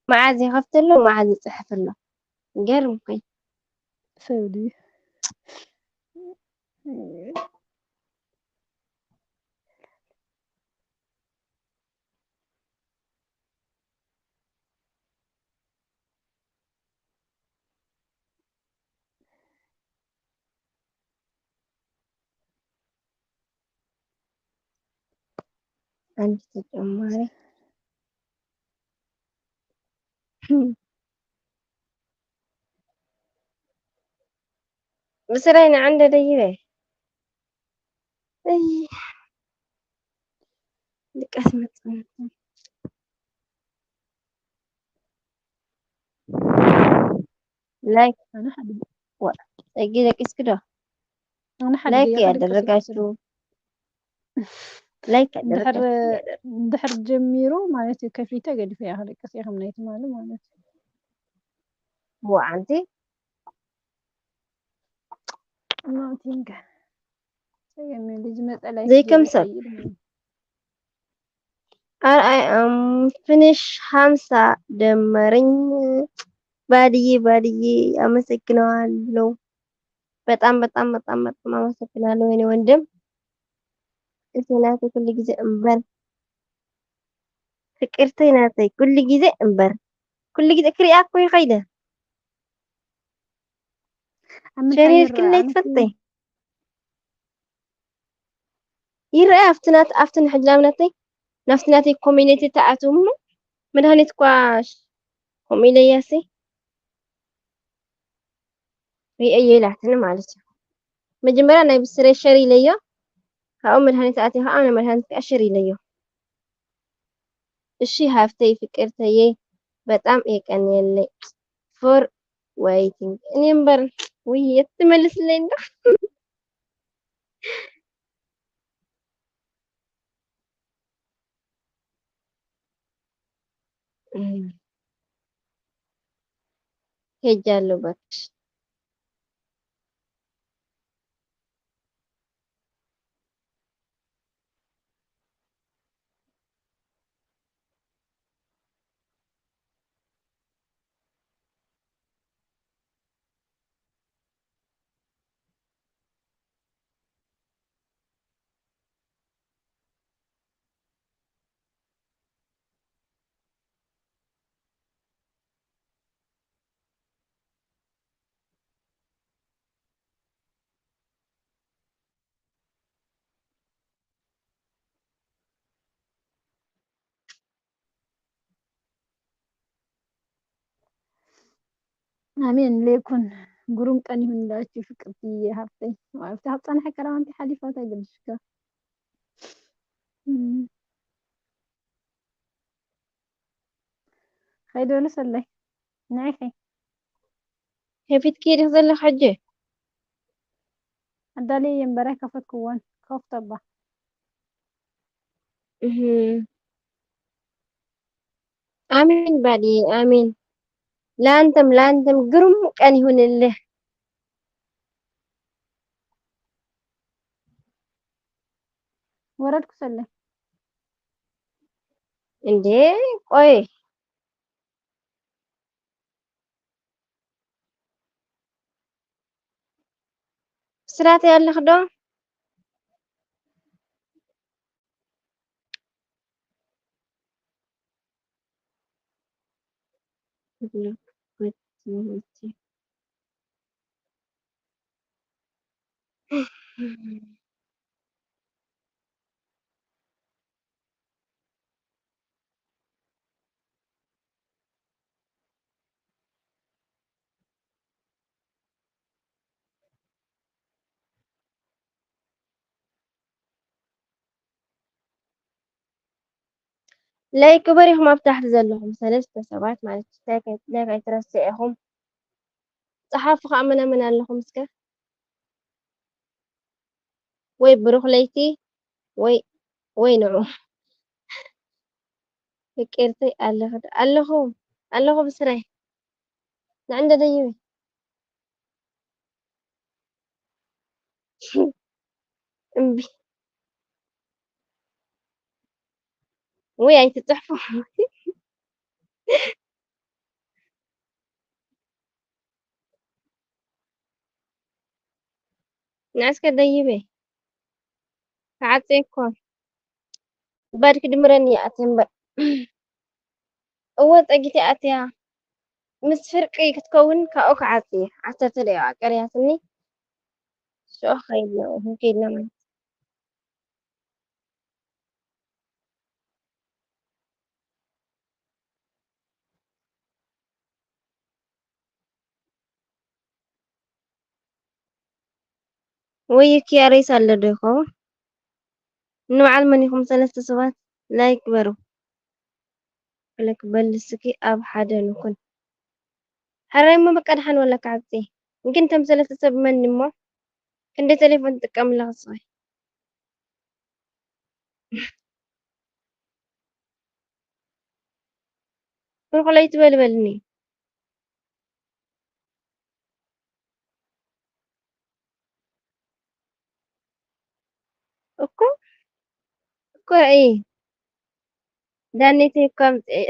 መዓዝ ይኸፍተሉ፣ መዓዝ ይጽሕፍሉ። ይገርም እኮ እዩ። ሰብ ድዩ? ኣንድ ተጨማሪ። ብስራይ ንዓንደ ደይበ። እይ። ድቃስ መጽናት። ላይክ። ኣነ ሓደ ዋ፣ ጸጊ ደቂስኪ ዶ? ኣነ ሓደ ላይክ ገይረ ያደረጋችሁ። ላይክ እንድሕር፣ ያደረጋችሁ። እንድሕር ጀሚሩ ማለት እዩ፣ ከፊተ ገዲፈ እያ ክደቅስ እየ፣ ከም ናይ ትማሊ ማለት እዩ። ዋ፣ ኣንቲ። ናቲንግ። ሰገሜ ልጅ መጸ ላይክ ዘይከም ሰብ። ይቀይር ማለት። ኣርኣይ ኣም ፍንሽ ሃምሳ ደመረኝ። ባድዬ፣ ባድዬ፣ አመሰግነዋለሁ። በጣም፣ በጣም፣ በጣም፣ በጣም አመሰግናለሁ የኔ ወንድም። እቴ ናተይ ኩሉ ግዜ እምበር። ፍቅርተይ ናተይ ኩሉ ግዜ እምበር። ኩሉ ግዜ ክሪኣ እኮ ይኸይደ። ኣነ እንታይ ሸሪርክለይ ይረኣ? ኣነ ትፈልጠይ? ይረኣ ኣብቲ ናት-፣ ኣብቲ ንሕጂ ንኣብነተይ ናብቲ ናተይ ኮሚኒቲ ተኣትዉ እሞ መድሃኒት እኳ ከምኡ ኢለያሲ ሪኤዮ ኢላትኒ ማለት እዩ። መጀመርያ ናይ ብስረይ ሸር ኢለዮ፣ ካብኡ መድሃኒት ኣትዩ ከዓ ናይ መድሃኒት ከዓ ሽር ኢለዮ። እሺ ሃፍተይ ፍቅርተየይ በጣም የቀንየለይ for waiting። እኔ እምበር ውይ የት ትመልስለይ እንዶ ሄጃለሁ እባክሽ። ኣሜን ሌኩን ግሩም ቀን ይሁንላችሁ ፍቅርትዬ ሃብተይ። ዋው፣ ኣብቲ ካብ ጸንሐ ቀረባ እንቲ ሓሊፋ እንታይ ገድሽካ? እም። ከይደ በሉ ሰለይ። ንዒኺ። ከፊትኪ ዲኺ ዘለኺ ሕጂ? ኣዳልየ እየ እምበር ኣይከፈትክዎን። ከፍቶ እባ። እህ። ኣሜን ባዲ፣ ኣሜን። ላንተም፣ ላንተም ግሩም ቀን ይሁንልህ። ወረድኩ ሰለይ። እንዴ፣ ቆይ። ብስራተይ ኣለኺ ዶ? ላይክ ግበሩ ኢኹም ኣብ ታሕቲ ዘለኹም ሰለስተ ሰባት ማለት እዩ። ላይክ፣ ላይክ ኣይትረስዑ ኢኹም። ጸሓፉ ኸኣ መን መን ኣለኹም እስከ? ወይ ብሩኽ ለይቲ ወይ፣ ወይ ንዑ። ፍቅርተይ ኣለኺ ዶ? ኣለኹ፣ ኣለኹ ብስራይ። ንዕንደ ደይበይ። እምቢ። ወይ ኣይትጽሕፉ። ንዕስከ ደይበይ። ተዓጽየ እኮ። ባድ ክድምረኒ ይኣቲ እምበር። እወ ጸጊት ይኣትያ። ምስ ፍርቂ ክትከውን ካብኡ ክዓጽ እየ። ዓሰርተ ደቂቃ ቀርያትኒ። ሽዑ ከይድና፣ ከይድና ማለት። ወይ ኪያ ሬሳ ኣሎ ዶ ይኸውን? ንበዓል መን ኢኹም ሰለስተ ሰባት ላይክ ግበሩ። ፈለክ በል እስኪ ኣብ ሓደ ንኩን። ሕራይ እሞ በቃ ደሓን ወላ ክዓብፂ። ግን እቶም ሰለስተ ሰብ መን እሞ? ክንደይ ቴሌፎን ትጥቀም ኣለኻ እስኺ? ብሩኽ ለይቲ በል በልኒ። እኮ፣ እኮ ርኣይ። ዳኒተይ እኮ ኣምፅኤ።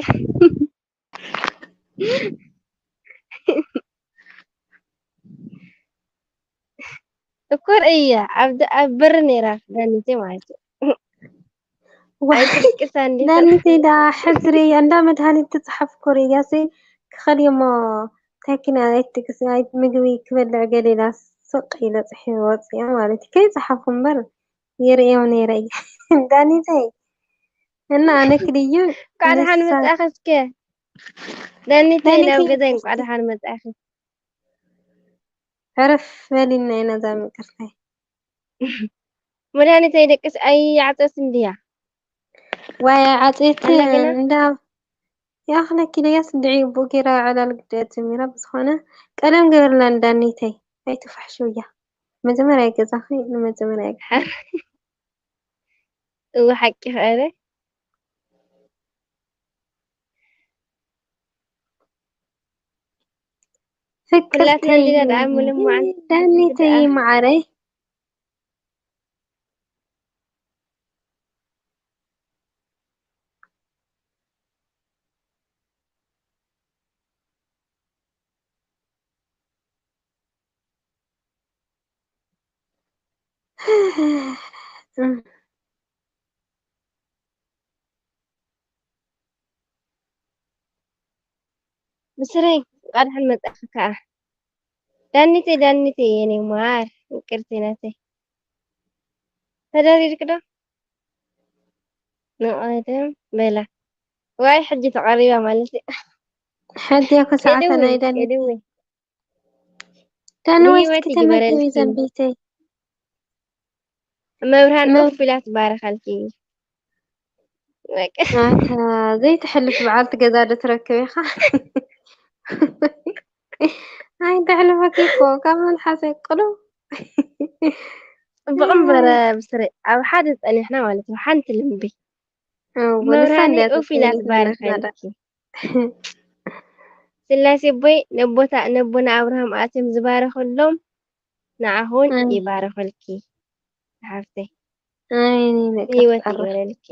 እኮ ርእያ፣ ኣብ ደ-፣ ኣብ በሪ ነይራ ዳኒተይ ማለት እዩ። ዋይ፣ ኣይትልቅሳ እንዴ፣ ዳኒተይ ዳ ሕዚ ርእያ፣ እንዳ መድሃኒት ትፅሓፍ እኮ ርእያ፣ ሲ ክኸድ እሞ ታኪና ኣይትቅስ፣ ኣይ ምግቢ ክበልዕ ገለ ኢላ ስቕ ኢለ ፅሒፈ ወፅያ ማለት እዩ። ከይፀሓፍኩ እምበር ይርእዮም ነይረ እየ። ዳኒተይ፣ እና ኣነ ክድዩ እንኳዕ ደሓን ንሳ መጻእኺ እስከ። ዳኒተይ፣ ዳኒተይ፣ ናብ ገዛይ እንኳዕ ደሓን መጻእኺ። ዕረፍ በሊና ኢና እዛ ምቅርተይ። መድሃኒት ኣይደቅስ ኣይዓጸስ እንድያ። ዋይ ዓጽየት ኣላ ገና? እንዳ ያኽለኪ ለያስ እንድዒ ቡጌራ ዕላል ግደ ጀሚራ ብዝኾነ ቀለም ገበርላ እንዳኒተይ ኣይትፋሕሽውያ። መጀመርያ ገዛኺ ንመጀመርያ እወ ሓቂ ኸኣለ ኩላትና ፍቅርተይ እንዲና ደኣ ምልማዓን ዳኒተይ ደኣ። መዓረይ ብስረይ ቃልሕን መጣኺ ከኣ ዳኒተይ ዳኒተይ የኔ ማር ፍቅርቲ ናተይ ተደሪርክ ዶ ንቀደም በላ ዋይ ሕጂ ተቐሪባ ማለት እዩ ሕጂ እኮ ሰዓታ ናይ ዳኒ ኤድዊ ዳኒ ወይ ንህይወት እስኪ ተመገቢ ይግበረልኪ። ዘንቢተይ መብርሃን መብ- ኦፍ ኢላ ትባረኸልኪ በቃ ኣታ ዘይትሕልፍ በዓልቲ ገዛ ዶ ትረክብ ኢኻ ኣይ ተሕልፈኪ እኮ ካብ መልሓሰ ቅሉ ጽቡቕ እምበረ ብስረ ኣብ ሓደ ጸኒሕና ማለት እዩ ሓንቲ ልምቢ እው፣ ንሳ መብርሃኒ እንድያ ኡፍ ኢላ ተሰሚዕትና ዳ። ትባርኸልኪ ስላሴ ቦይ ነቦታ ነቦና ኣብርሃም ኣትዮም ዝባረኸሎም ንዓኹን እም። ይባረኸልኪ ሓፍተይ ኣይ፣ እኔ ህይወት ቀፍጣራ። ይግበረልኪ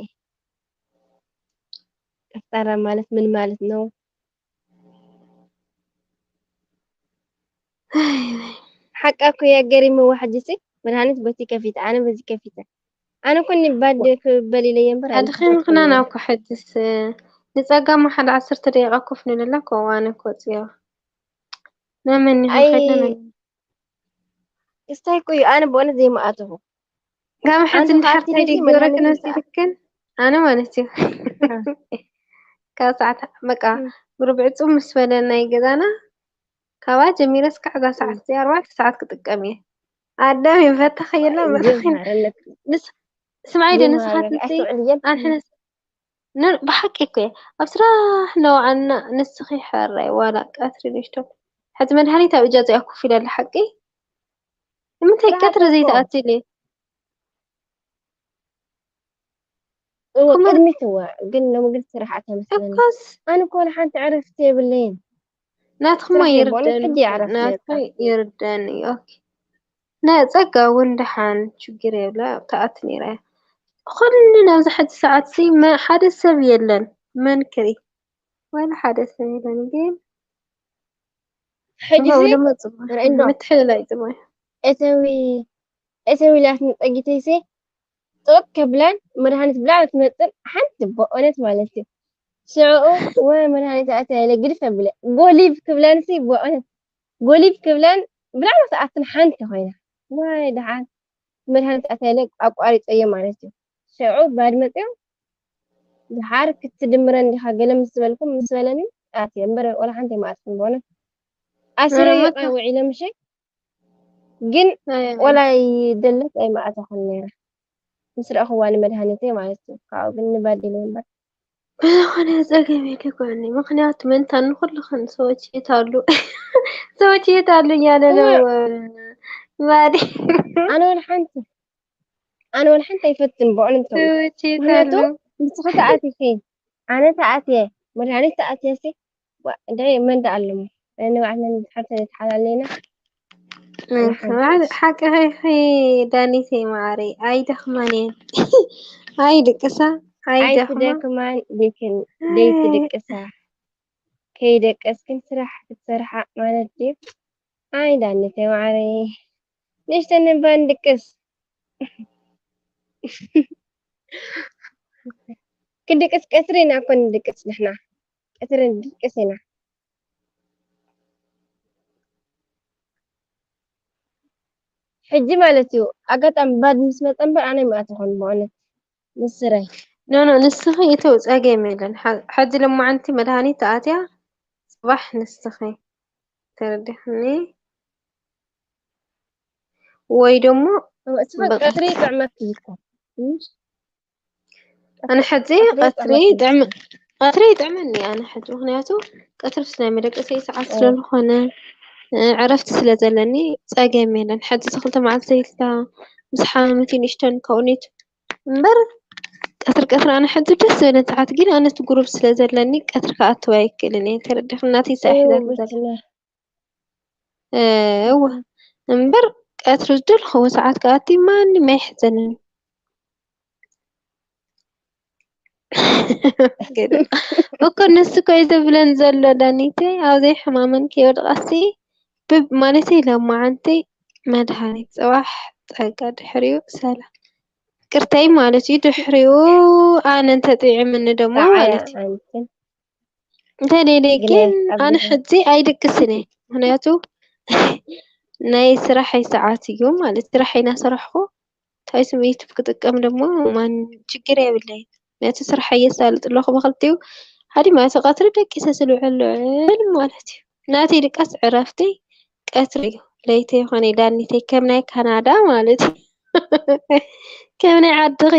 ቀፍጣራ ማለት ምን ማለት ነው ኣይ፣ ሓቃ እኮ እያ ገሪምዋ ሕጂሲ መድሃኒት በቲ ከፊተ ኣነ በዚ ከፊተ ኣነ እኮ ንባድ ክበል ኢለየ እምበር ኣድኺ ምኽናና እኮ ሕጅስ ንጸጋማ ሓደ ዓሰርተ ደቂቃ ኮፍ ንብለላ እኮ ዋነ እኮ ጽዮ ናመኒ ኣይ ከይድና ክስታይ እኮ እዩ ኣነ ብእውነት ዘይመኣተኹ ጋም ሕጂ ኣንቲ እንድሕር ከኣቲ እንታይ ዲሲ ደይገብረኪ መድሃኒት ነብሲ ትክን ኣነ ማለት እዩ ካብ ሰዓት በቃ እም። ብርብዕ ጹም ምስ በለ ናይ ገዛና ካብኣ ጀሚረ እስካዕ እዛ ሰዓት እዚኣ ኣርባዕተ ሰዓት ክጥቀም እየ ኣዳም ይፈታ ከየላ እንዲዮ መርኺን ማረለት ንስ ስምዓይ ደ እንዲዮ ንስኻት ማረለት ንስ ኣይትውዕል እየን ኣንሕነስ ን ብሓቂ እኮ እየ ኣብ ስራሕ ነዋዓና ንስኺ ሕራይ ዋላ ቀትሪ ንሽቶ ሕዚ መድሃኒት ኣብ እጃ እዚኣ ኮፍ ኢለ ኣላ ሓቂ ንምንታይ ስራሕ ቀትሪ እኮ ዘይትኣትሊ እወ ኩመር- ቅድሚት እወ ግን ሎሚ ግን ስራሕ ኣተመስለኒ እኮስ ኣነ እኮ ወላ ሓንቲ ዕረፍቲ የብለይን ናትኩማ ስራሕ እየ ብእውነት ይርደን ሕጂ እየ ዕረፍቲ ናትኩ ነካ ይርደን እዩ ኦኬ ናይ ጸጋ እውን ደሓን ችግር የብላ ተኣት ነይራ እያ ኩሉ ናብዚ ሕጂ ሰዓት ሲ መ- ሓደ ሰብ የለን መን ክርኢ ዋላ ሓደ ሰብ የለን ግን ሕጂ እሞ ሲ ድማ ጽቡቅ ርእይ እንዶ ምትሕልላይ ጽቡቅ እዩ እተዊ እተዊ ኢላትኒ ጸጊተይሲ ጥቅ ከብላን መድሃኒት ብላዕ ትመጽእ ሓንቲ በእውነት ማለት እዩ ሽዕኡ ወ መድሃኒት ኣትያ ኢለ ግድፍ ኣብለ ጎሊፍ ክብላን ሲ በእውነት ጎሊፍ ክብላን ብላዕ ትኣትን ሓንቲ ኮይና ዋይ ደሓን መድሃኒት ኣትያ ኢለ ኣቋሪጸዮ ማለት እዩ ሽዑ ባድ መጽዮም ድሓር ክትድምረን ዲኻ ገለ ምስ ዝበልኩም ምስ በለኒ ኣትየ እምበር ወላ ሓንቲ የማእትኩም በእውነት ኣስረዮ መረመታ ቃ ውዒለ ምሸ ግን ኣይ፣ ወላ ይደለስ ኣይመኣተኹን ነይረ ምስ ረእኽዋ ንመድሃኒተይ ማለት እዩ ካብኡ ግን ንባዲለ እምበር ብዝኾነ ጸገም የለኮኒ ምክንያቱ መንታ ንኩልኽን ሰዎች የት ኣሉ ሰዎች የት ኣሉ እያለ ነው እወ። ባዲ ኣነ ወላ ሓንቲ ኣነ ወላ ሓንቲ ኣይፈትን ብዕልምቶም ሰዎች የት ምክንያቱ ኣሉ ንስኺ ተኣቲኺ ኣነ ተኣትየ መድሃኒት ተኣትየ ሲ እንድዒ መን ደኣ ኣለሞ ንባዕልና ንድሓር ተዘይተሓላለና ሓቂ ኸይኸ ዳኒተይ ማዓረይ ኣይደኽማን እየን ኣይድቅሳ ኣይደኽማ ኣይትደክማን ዲክን ደይትድቅሳ ከይደቀስክን ስራሕ ክትሰርሓ ማለት ድዩ ኣይ ዳኒተይ ማዓረይ ንእሽተን እባ ንድቅስ ክንድቅስ ቀትሪ ኢና እኮ ንድቅስ ንሕና ቀትሪ ንድቅስ ኢና ሕጂ ማለት እዩ ኣጋጣሚ ባድ ምስ መፀ እምበር ኣነ ይምኣት ይኾን ብእውነት ምስረይ ኖኖ ንስኺ ይተው ጸገም የለን ሓ- ሓጂ ለማዓንቲ መድሃኒት ተኣትያ ጽባሕ ንስኺ ተረዲኽኒ ወይ ደሞ ቀትሪ ይጥዕመኪ እኮ። ኣነ ሕጂ ቀትሪ ይጥዕም ቀትሪ ይጥዕመኒ ኣነ ሕጂ፣ ምክንያቱ ቀትሪ ምስ ናይ መደቀሲ ሰዓት ስለ ዝኾነ ዕረፍቲ ስለ ዘለኒ ጸገም የለን። ሕጂ ክልተ መዓልቲ ዘይልታ ምስ ሓመመት ንእሽተን ከውኔት እምበር ቀትሪ ቀትሪ ኣነ ሕጂ ደስ ዝበለን ሰዓት ግን ኣነ እቲ ጉሩብ ስለ ዘለኒ ቀትሪ ክኣትው ኣይክእልን እየ። ተረዲኽናተይ ሳይ ሒዛት ዘላ እወ እምበር ቀትሪ ዝደለኽዎ ሰዓት ክኣቲ ማንም ኣይሕዘንን። እኮ ንሱ እኮ እዩ ዘብለን ዘሎ ዳኒተይ፣ ኣብ ዘይሕማመን ከይወድቓሲ ብብ ማለተይ ለማዓንተይ መድሃኒት ጽባሕ ጸጋ ድሕሪኡ ሰላም ቅርተይ ማለት እዩ። ድሕሪኡ ኣነ እንተጥዒምኒ ደሞ ማለት እዩ። እንተደይደይ ግን ኣነ ሕጂ ኣይድቅስን እየ። ምክንያቱ ናይ ስራሐይ ሰዓት እዩ ማለት ስራሐይ እናሰራሕኩ እንታይ ስም ዩቱብ ክጥቀም ደሞ ማን ችግር የብለይ። ምክንያቱ ስራሐይ የሳልጥ ኣለኹ ብክልቲኡ ሃዲማ እቲ ቀትሪ ደቂሰ ስልውዕል ልዕል ማለት እዩ። ናተይ ድቃስ ዕረፍተይ ቀትሪ እዩ። ለይተይ ይኾነ ዳኒተይ ከም ናይ ካናዳ ማለት እዩ። ከም ናይ ዓድኺ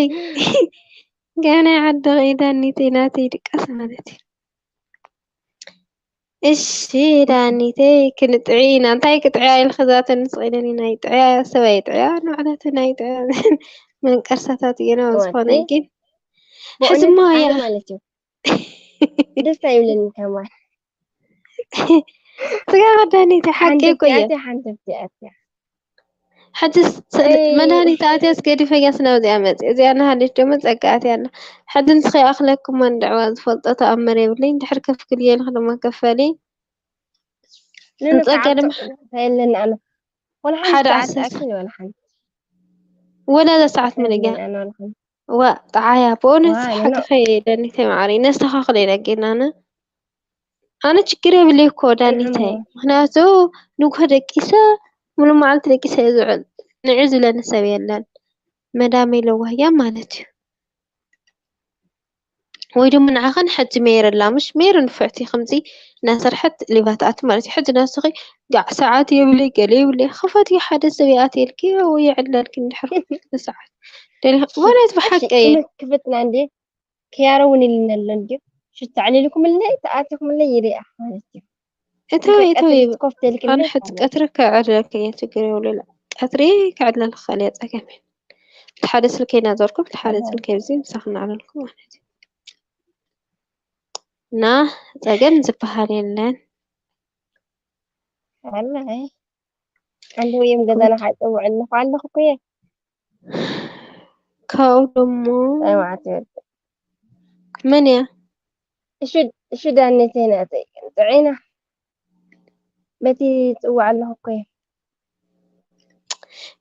ከም ናይ ዓድኺ ዳኒተይ ናተይ ድቃስ ማለት እዩ። እሺ ዳኒተይ ክንጥዒ ኢና። እንታይ ክጥዕያ ኢልኺ ዛተኒ ስቕ ኢለኒ ናይ ጥዕያ ሰብ ኣይጥዕያ ንባዕላተን ኣይጥዕያ መንቀርሳታት እየን ኣብ ዝኾነ ግን ሕዝማ እያ ማለት እዩ። ደስ ኣይብለኒ ከማን ስጋ ዳኒተይ ሓቂ እኮ እየ። ሓንቲ ኣብቲ ኣትያ ሕጂ መድሃኒት ኣትያስ ገዲፈያስ ናብዚኣ መፅእ እዚኣ ናሃለች ደሞ ፀጋ ኣትያ ኣላ። ሕጂ ንስኸ ይኣኽለኩማ ንድዕዋ ዝፈልጦ ተኣምር የብለይን ድሕር ከፍክልዮ ኢልኺ ድማ ከፈሊ ንፀጋ ድማ የለን ኣነ ወላ ሓንቲ ሓደ ሰዓት ዓሰርተ ኣክል ወላ ሓንቲ ወላ እዛ ሰዓት መለያ የለን ኣነ ወላ ሓንቲ ዋ ጠዓያ ብእውነት ዋይ፣ ሓቅኺ ዳኒተይ ማዕሪ ነስተኻኽለ ኢና ጌናነ ኣነ ችግር የብለይ እኮ ዳኒተይ ምክንያቱ ንግሆ ደቂሰ ሙሉ መዓልቲ ደቂሰ እየ ዝውዕል ንዒ ዝብለኒ ሰብ የለን መዳመይ ለዋህ እያ ማለት እዩ ወይ ደሞ ንዓኸን ሕጂ ሜሪ ኣላ ምሽ ሜሪ ንፍዕቲ ከምዚ እናሰርሐት ሊቫ ትኣቲ ማለት እዩ ሕጂ ናስኺ ጋዕ ሰዓት የብለይ ገለ የብለይ ክፈትዮ ሓደ ሰብ ይኣትየልኪ ወይ የዕልለልኪ እንድሕር ክልተ ሰዓት ደሊኺ ማለት ብሓቂ እየ ክፍትና እንዴ ክያረ እውን ኢልና ኣሎ እንድዩ ሽቶ ኣዕሊልኩምለይ ተኣቲኹምለይ ይሪኣ ማለት እዩ እተወ እተወ ኮፍ ተልክለ ኣነ ሕጂ ቀትሪ ከዕርለልኪ እየ ችግር የብሉላ ቀትሪ ከዕርለልኪ ክእል እየ ፀገም የለን እቲ ሓደ ስልከይ እናዞርኩ እቲ ሓደ ስልከይ ብዚ ምሳኺ እናዕለልኩ ማለት እዩ እና ፀገም ዝበሃል የለን ኣላይ ኣንዲ ወይም ገዛና ካይፀውዕ ኣለኹ ኣለኹ እኮ እየ ካብኡ ደሞ ፀማዕት ይወድ መን እያ እሹ ዳኔተይ ናተይ ጥዒና በቲ ፅዋዕ ኣለኹ እኮ እየ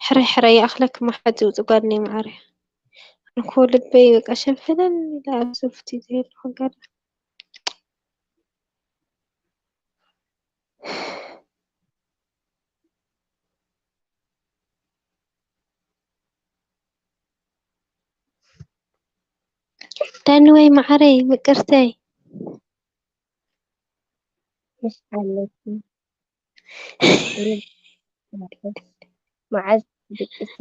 ሕራይ ሕራይ ይኣኽለኪ ማሓዚ ውፅእ ጓደነይ ማዓረይ ኣነ እኮ ልበይ በቃ ሸንፈለል ኢለ ኣብ ሶፍት እየ ዘለኹ ገለ ዳኒ ወይ ማዓረይ ምቅርተይ ምሽ ኣለኪ መዓዝ ድቅሲ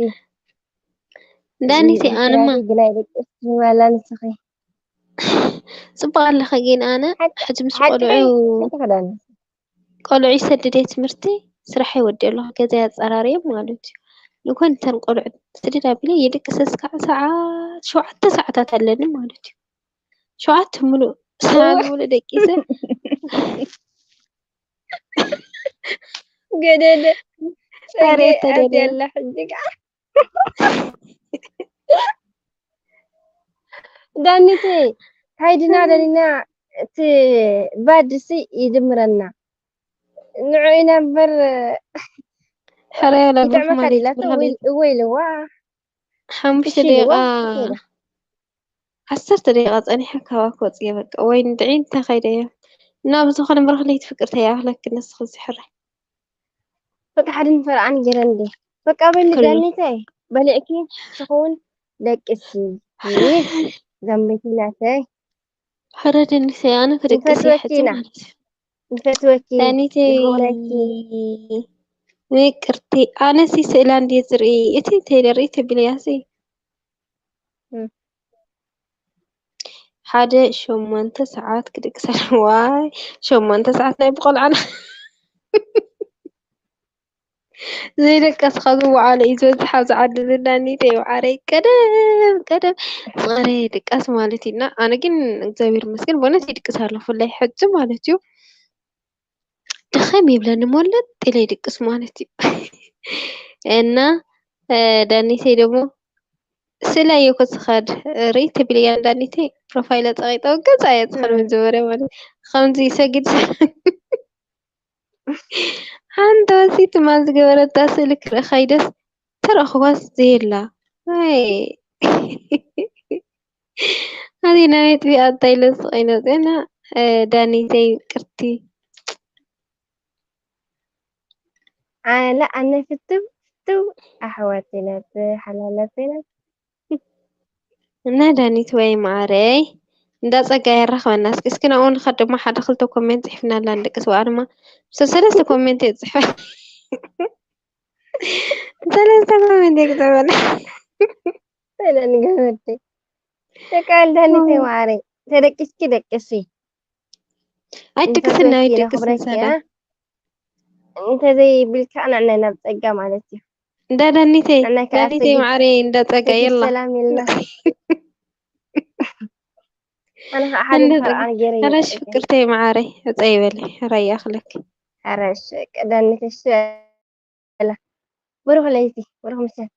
ዳኒቲ ኣነማ ግናይ ደቅስ ዝባላ ንስኺ ፅቡቅ ኣለኸ ግን ኣነ ሕጂ ምስ ቆልዑ ቆልዑ ይሰድድ እየ ትምህርቲ ስራሕ ይወዲ ኣለኹ ገዛ ኣፀራርዮም ማለት እዩ ንኮን እተን ቆልዑ ስድድ ኣቢለ የድቅሰ እስካዕ ሰዓት ሸውዓተ ሰዓታት ኣለኒ ማለት እዩ ሸውዓተ ሙሉእ ሰዓት ሙሉእ ደቂሰ ገደደ ኣትያላ ሕጂ ከዓ ዳኒቲ ካይድና ደሊና እቲ ባድሲ ይድምረና ንዑ ኢና እምበር ሕረያ ይጥዕመካ ዲላቶ እወ ኢልዋ ሓሙሽተ ደቂቃ ዓሰርተ ደቂቃ ጸኒሐ ካባኪ ወጽየ በቃ ወይ ንድዒ እንታይ ከይደ እየ እና ብዝኾነ ብረኽለይቲ ፍቅርተይ ይኣኽለኪ ንስኺ እዚ ሕራይ በቃ ሓደ ንፈርዓን ገይረ እንዴ በቃ በሊ ዳኒተይ በሊዕኪ ትኸውን ደቅሲ ዘንበይቲ ናተይ ሕረ ደኒሰይ ኣነ ክደቅስ እየ ሕጂ ማለት እዩ ንፈትወኪ ዳኒተይ ይኾነኪ ይቅርቲ፣ ኣነሲ ስእላ እንድየ ዝርኢ። እቲ እንተይ ደርኢ ተቢለያሲ። እም። ሓደ ሸሞንተ ሰዓት ክድቅስ ኣለዎ። ዋይ፣ ሸሞንተ ሰዓት ናይ ብቆልዓና። ዘይደቀስኻ ዝወዓለ እዩ ዝበዝሕ ኣብዚ ዓዲ ዝዳኒ ተይወዓረይ። ቀደም፣ ቀደም ዝቐረ ድቃስ ማለት እዩ። እና ኣነ ግን እግዚኣብሔር ይመስገን፣ በእውነት ይድቅስ ኣለኹ፣ ብፍላይ ሕጂ ማለት እዩ። ድኸም ይብለኒ፣ ሞለጥ ኢለ ይድቅስ ማለት እዩ። እና፣ እ፣ ዳኒተይ ደግሞ ስለ እየ እኮ ዝኸድ፣ ርኢ ትብልያ ዳኒተይ፣ ፕሮፋይለ ጸቂጠ ገጻ እየ ዝኸድ መጀመርያ ማለት እዩ። ከምዚ ይሰግድ ሓንቲ ወሲት ትማል ዝገበረታ ስእሊ ክርኢ ከይደስ ተረኽባስ ዘየላ። ኣይ። ኣዚ ናይ ቤት ቢኣ እንታይ ኢለ ስቕ ኢለ ጽና፣ እ፣ ዳኒተይ ይቅርቲ። ኣነ፣ ኣነ ፍትው፣ ፍትው ኣሕዋት ኢና፣ ሓላላት ኢና። እና ዳኒት ወይ ማዓረይ፣ እንዳ ጸጋ የራኽበና። እስኪ፣ እስኪ ናብኡ ንኸድ ድማ ሓደ ክልተ ኮሜንት ጽሒፍናላ ንደቂ ሰብኣ ድማ። ሰ-፣ ሰለስተ ኮሜንት እየ ጽሒፈ። ሰለስተ ኮሜንት እየ ክጽሕፈላ። ሰለ ንገመደይ። ደቂ ኣልዳኒተይ ማዓረይ፣ ተደቂስኪ ደቅሲ። ኣይትደቅስን፣ እንተዘይኪ ኣይትደቅስን ነኽብረኪ፣ ሰላም። እ? እንተዘይብልካ ንዕና ናብ ጸጋ ማለት እዩ። እንዳ ዳኒተይ፣ ንዕና ከኣ ዳኒተይ ሰጊድ፣ ማዓረይ፣ እንዳ ጸጋ ሰጊድ የላ። ሰላም ኢልና። ኣነ ከኣ ሓደ እንዳ ጸጋ። ፈርዓን ገይረ እየ ሕራሽ ጸጋ። ፍቅርተይ ማዓረይ፣ ዕጸ ይበሊ፣ ሕራይ ይኣኽለኪ። ሕራሽ፣ ቀዳኒተይ፣ ሸላ። ብሩኽ ለይቲ፣ ብሩኽ ምሸት።